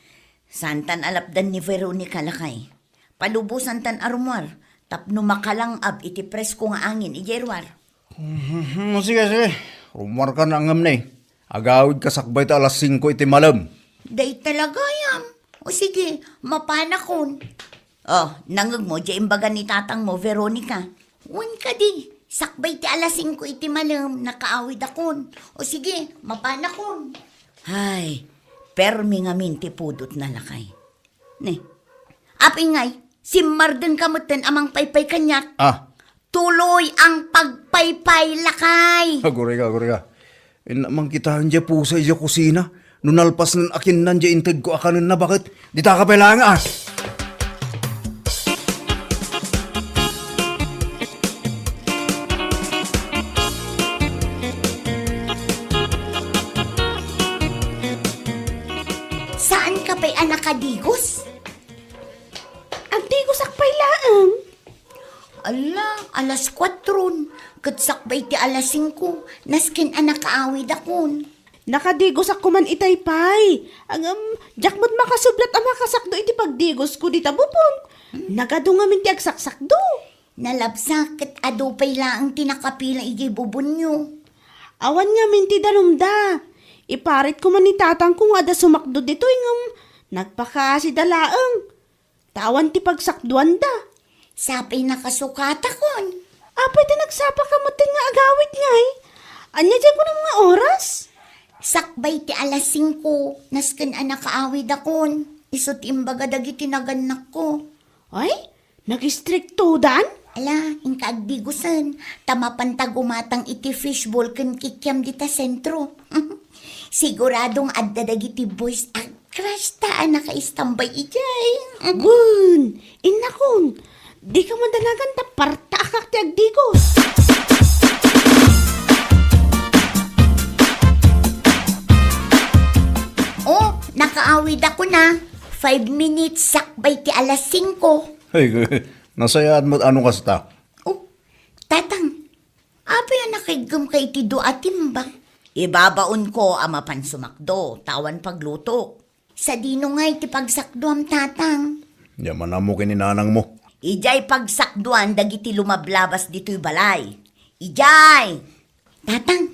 Saantan a lapdan ni Veronica, lakay. Palubosantan a rummuar tapno makalang-ab iti presko nga angin idiay ruar. Mhm, sige, sige. Rummuarka na ngem ne. Agawidka sakbay ti alas singko iti malem. Dayta la gayam. O sige, mapanakon. O, nangegmo, diay imbaga ni tatangmo, Veronica. Wen kadi, sakbay ti alas singko iti malem, nakaawidakon. O sige, mapanakon. Hay, permi ngamin ti pudotna, lakay. Ne. Apay ngay, simmardenka metten a mangpaypay kaniak. Ah. Tuloy ang pagpaypay, lakay. Aguray ka, aguray ka. Inna, mangkitaen diay pusa idiay kusina. No nalpasnan a kinnan diay integko a kanenna, baket? Ditaka pay laeng, ah. Saanka pay a nakadigos? Agdigosak pay laeng. Ala, alas kuatron, ket sakbay ti alas singko, nasken a nakaawidakon. Nakadigosak koman itay pay. Ngem, diak met makasublat a makasakdo iti pagdigosko dita bubon. Nagadu ngamin ti agsaksakdo. Nalabsak ket adu pay laeng ti nakapila idiay bubonyo. Awan ngamin ti danumda. Iparit koman ni tatangko nga adda sumakdo ditoy ngem nagpakaasida laeng. Ta awan ti pagsakduanda. Sapay nakasukatakon. Apay ta nagsapaka met nga agawid ngay? Ania diay kunam nga oras? Sakbay ti alas singko, nasken a nakaawidakon. Isu ti imbaga dagiti nagannakko. Ay, nagistriktodan? Ala, inka agdigosen, ta mapanta gumatang iti fishball ken kikiam dita sentro. Sigurado nga adda dagiti boys a crush ta a nakaistambay idiay. Wen, innakon, dika madanagan ta partaakak ti agdigos. Oh, nakaawidakon a. Five minutes sakbay ti alas singko. Ay, nasayaat met a no kasta. Oh, tatang, apay a nakaiggem ka iti dua a timba? Ibabaonko a mapan sumakdo, ta awan paglutok. Sadino ngay ti pagsakduam, tatang? Diak man ammo ken ni nanangmo. Idiay pagsakduan dagiti lumablabas ditoy balay. Idiay! Tatang,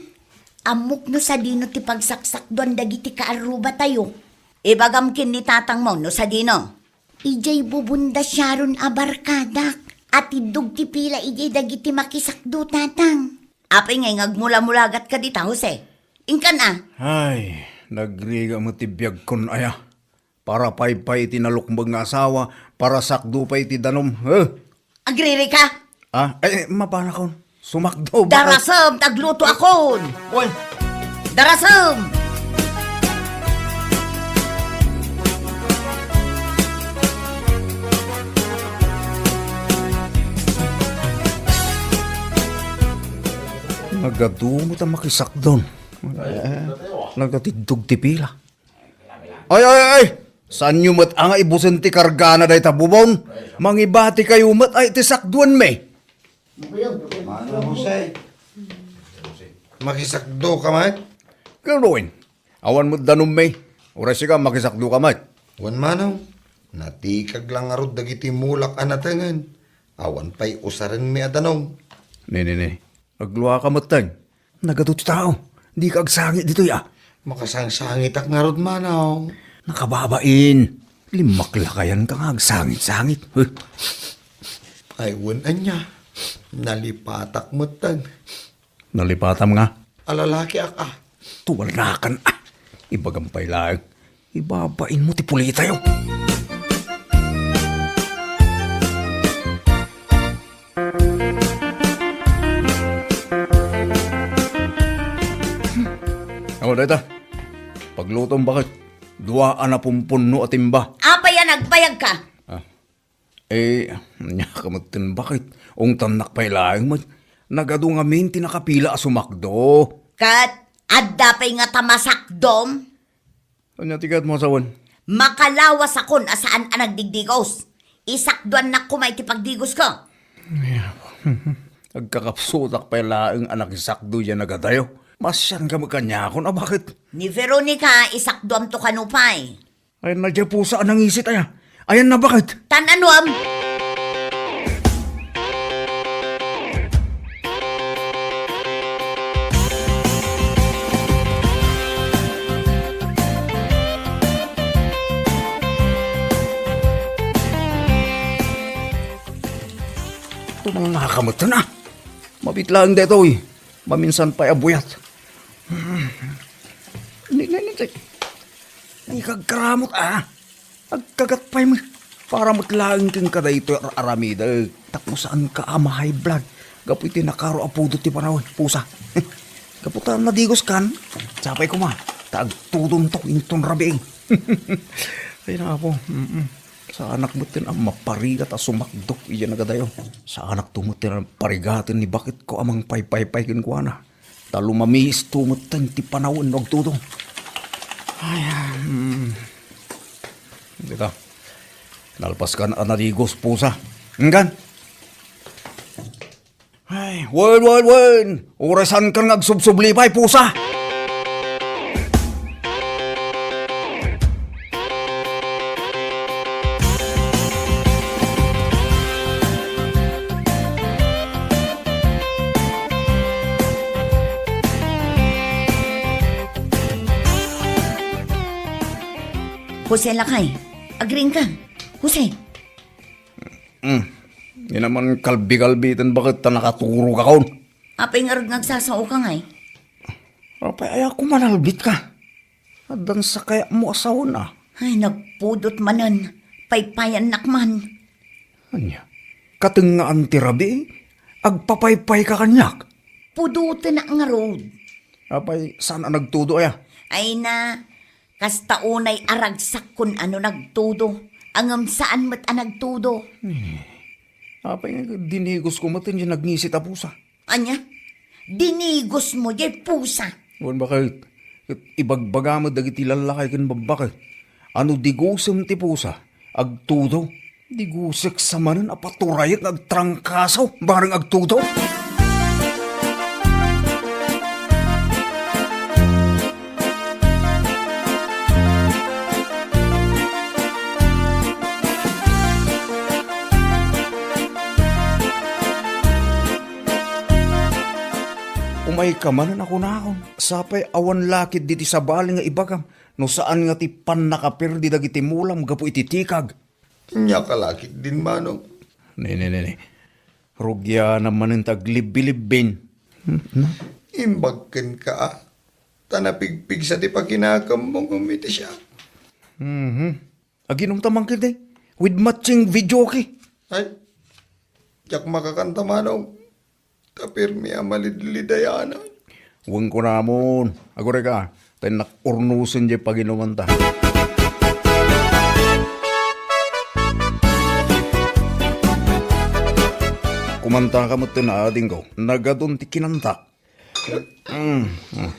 ammok no sadino ti pagsaksakduan dagiti kaarrubatayo. Ibagam ken ni tatangmo no sadino. Idiay bubon da Sharon a barkadak. Atiddog ti pila idiay dagiti makisakdo, tatang. Apay ngay nga agmulamulagatka dita, Jose? Inkan a. Ay, nagrigat met ti biagkon aya. Para pay pay iti nalukmeg nga asawa, para sakdo pay iti danum. Eh? Agririka? Ah, eh, eh, mapanakon. Sumakdo, bakit? Darasem, taglutoakon. Oy. Darasem! Nagadu met a makisakdon. Eh, nagatiddog ti pila. Ay, ay, ay! Saanyo met a nga ibusen ti kargana dayta bubon? Mangibati kayo met ay ti sakduanmi. Mano, Jose? Makisakdo ka met? Gawin. Awan met danummi. Uray sika, makisakdo ka met. Wen, mano. Natikag lang ngarud dagiti mulak a natengen. Awan pay usarenmi a danum. Ne, ne, ne. Agluaka metten. Nagadu ti tao. Dika agsangit ditoy, a. Makasangsangitak ngarud, manaw. Nakababain. Limmaklakayanka nga agsangit-sangit. Huh. Ay, wen ania. Nalipatak metten. Nalipatam nga? A lalakiak, a. Tuwanakan, a. Ibagam pay laeng. Ibabainmo ti pulitayo. Awa dayta. Paglutom, baket. Dua a napumpunno a timba. Apay a nagbayagka? Ah. Eh, ania ka met ten, baket? Ungtannak pay laeng met. Nagadu ngamin ti nakapila a sumakdo. Ket adda pay ngata masakdom? Ania ti kayatmo a sawen? Makalawasakon a saan a nagdigdigos. Isakduannak koma iti pagdigosko. Ay, apo. Agkakapsutak pay laeng a nakisakdo diay nagadayo. Masianka met kaniakon a baket? Ni Veronica, isakduamto kano pay? Ayanna diay pusa a nangisit aya. Ayanna baket? Tan-anuam? Tumang nakakamatan, a. Mabit laeng daytoy. Maminsan pay a buyat. Ni, ni, ni, ni. Ikagkaramot, a. Agkagat pay met. Para met laeng kenka daytoy ar-aramidek. Tapno saanka a ma-high blood. Gapu iti nakaro a pudot ti panawen, pusa. Gapu ta nadigoskan. Sapay koma. Ta agtudonto inton rabii. Ay, naapo. Mm-mm. Saanak met ten a maparigat a sumakdo idiay nagadayo. Saanakto met ten a parigaten ni baketko a mangpaypaypay kenkuana. Ta lumamiisto met ten ti panawen no agtudong. Ay, ah, mm. Dita. Nalpaskan a nadigos, pusa. Enggan? Ay, wen, wen, wen! Uray saankan nga agsubsubli pay, pusa! Jose, lakay. Agriingka. Jose. Hmm. Di naman kalbi-kalbi iti baket ta nakaturogakon. Apay ngarud nga agsasaoka ngay? Apay, aya ko manalbitka. Addan sakayatmo a sawen a. Ay, nagpudot manen. Paypayannak man. Ania? Katengngaan ti rabii? Agpapaypayka kaniak? Pudotenak ngarud. Apay, saan a nagtudo aya? Ay na, kasta unay a ragsakkon a no nagtudo. Ngem saan met a nagtudo. Eh, apay nga dinigosko met ti nagngisit a pusa? Ania? Dinigosmo diay pusa? Wen, baket, ket ibagbaga met dagiti lallakay ken babbakek a no digosem ti pusa, agtudo. Digosek sa manen a paturayek nga agtrangkaso, bareng agtudo. Umayka manen a kunakon, sapay awan lakid diti sabali nga ibagam, no saan nga ti pannakaperdi dagiti mulam gapu iti tikag. Ania ka lakid din, Manong? Ne, ne, ne, ne. Rugianam manen ta aglibbilibbin. Hmm, hmm. Imbag kenka, a. Ta napigpigsa ti pakinakemmo ngem iti siak. Mhm. Aginom ta mangkide with matching videoke. Ay, diak makakanta, Manong. Tapirmi a malidlidayanan. Wen kunamon, agurayka, ta innak urnosen diay paginumanta. Kumantaka metten, adingko. Nagadun ti kinanta. Mm, mm.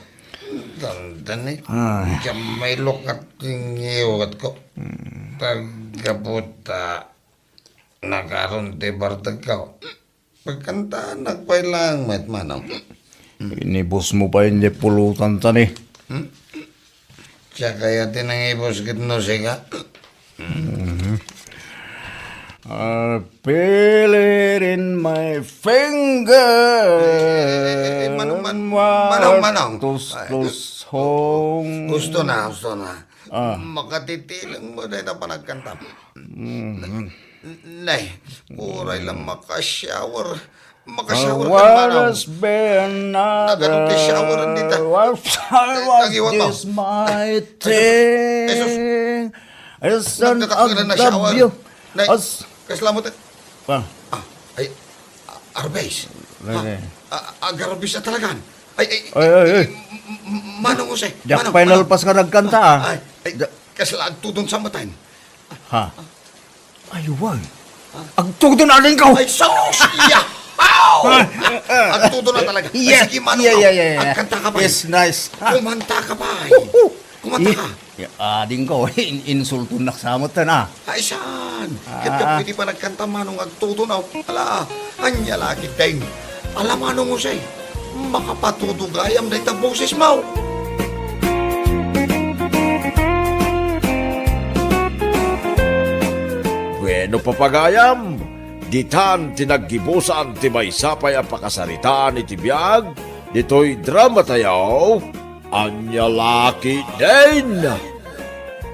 Dandani. Ay. Diak mailok ket tingiwatko. Mm. Taggaputa. Nakaron ti bartegko. Pagkantaannak pay laeng met, Manong. Inibusmo pay diay pulotanta ni. Hmm? Siak aya ti nangibus ket no sika. Mhm. I feel it in my finger. Eh, eh, eh, Manong, Man-, Manong, Manong. Tus, ay, tus, hong. Husto na, husto na. Ah. Makatitileng mo dayta panagkanta. Mhm. Nay, uray lang maka-shower. Maka-shower ka, Manong. Nagano ti shower dita? Ay, agiwat mo. Ay, Jesus. Jesus. Nagkakakita na shower. Nay, kasla mo ta-, ah, ay, ah, arbes. Ah, ah, agarbes na talagan. Ay, ay, ay, ay, ay. M-, m-, Manong Jose, diak Manong, pay Manong. Nalpas nga nagkanta, ah. Ay, ay, kasla agtudon sa matan. Ha? Ay, wen. Agtudon, adingko! Ay, sus! Iya! Aw! Agtudon na talaga. Ay, yes, sige, Manong, yeah, yeah, yeah, yeah. Agkanta ka pa. Yes, nice. Kumanta ka pa. Kumanta ka. Yeah, adingko, in-, insultonnak sa matan, ah. Ay, saan? Ah. Ket pwede pa nagkanta, Manong, agtudon, aw. Ala, ania lakid dayta. Ala, Manong Jose, makapatudo gayam dayta boses mo. Bueno, papagayam, ditan ti naggibusan ti maysa pay a pakasaritaan iti biag ditoy drama tayo, Ania Lakid Dayta.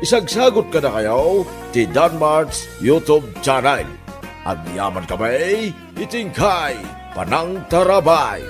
Isagsagut kadakayo ti Danmart's YouTube channel. Agyaman kami iti inkay panangtarabay.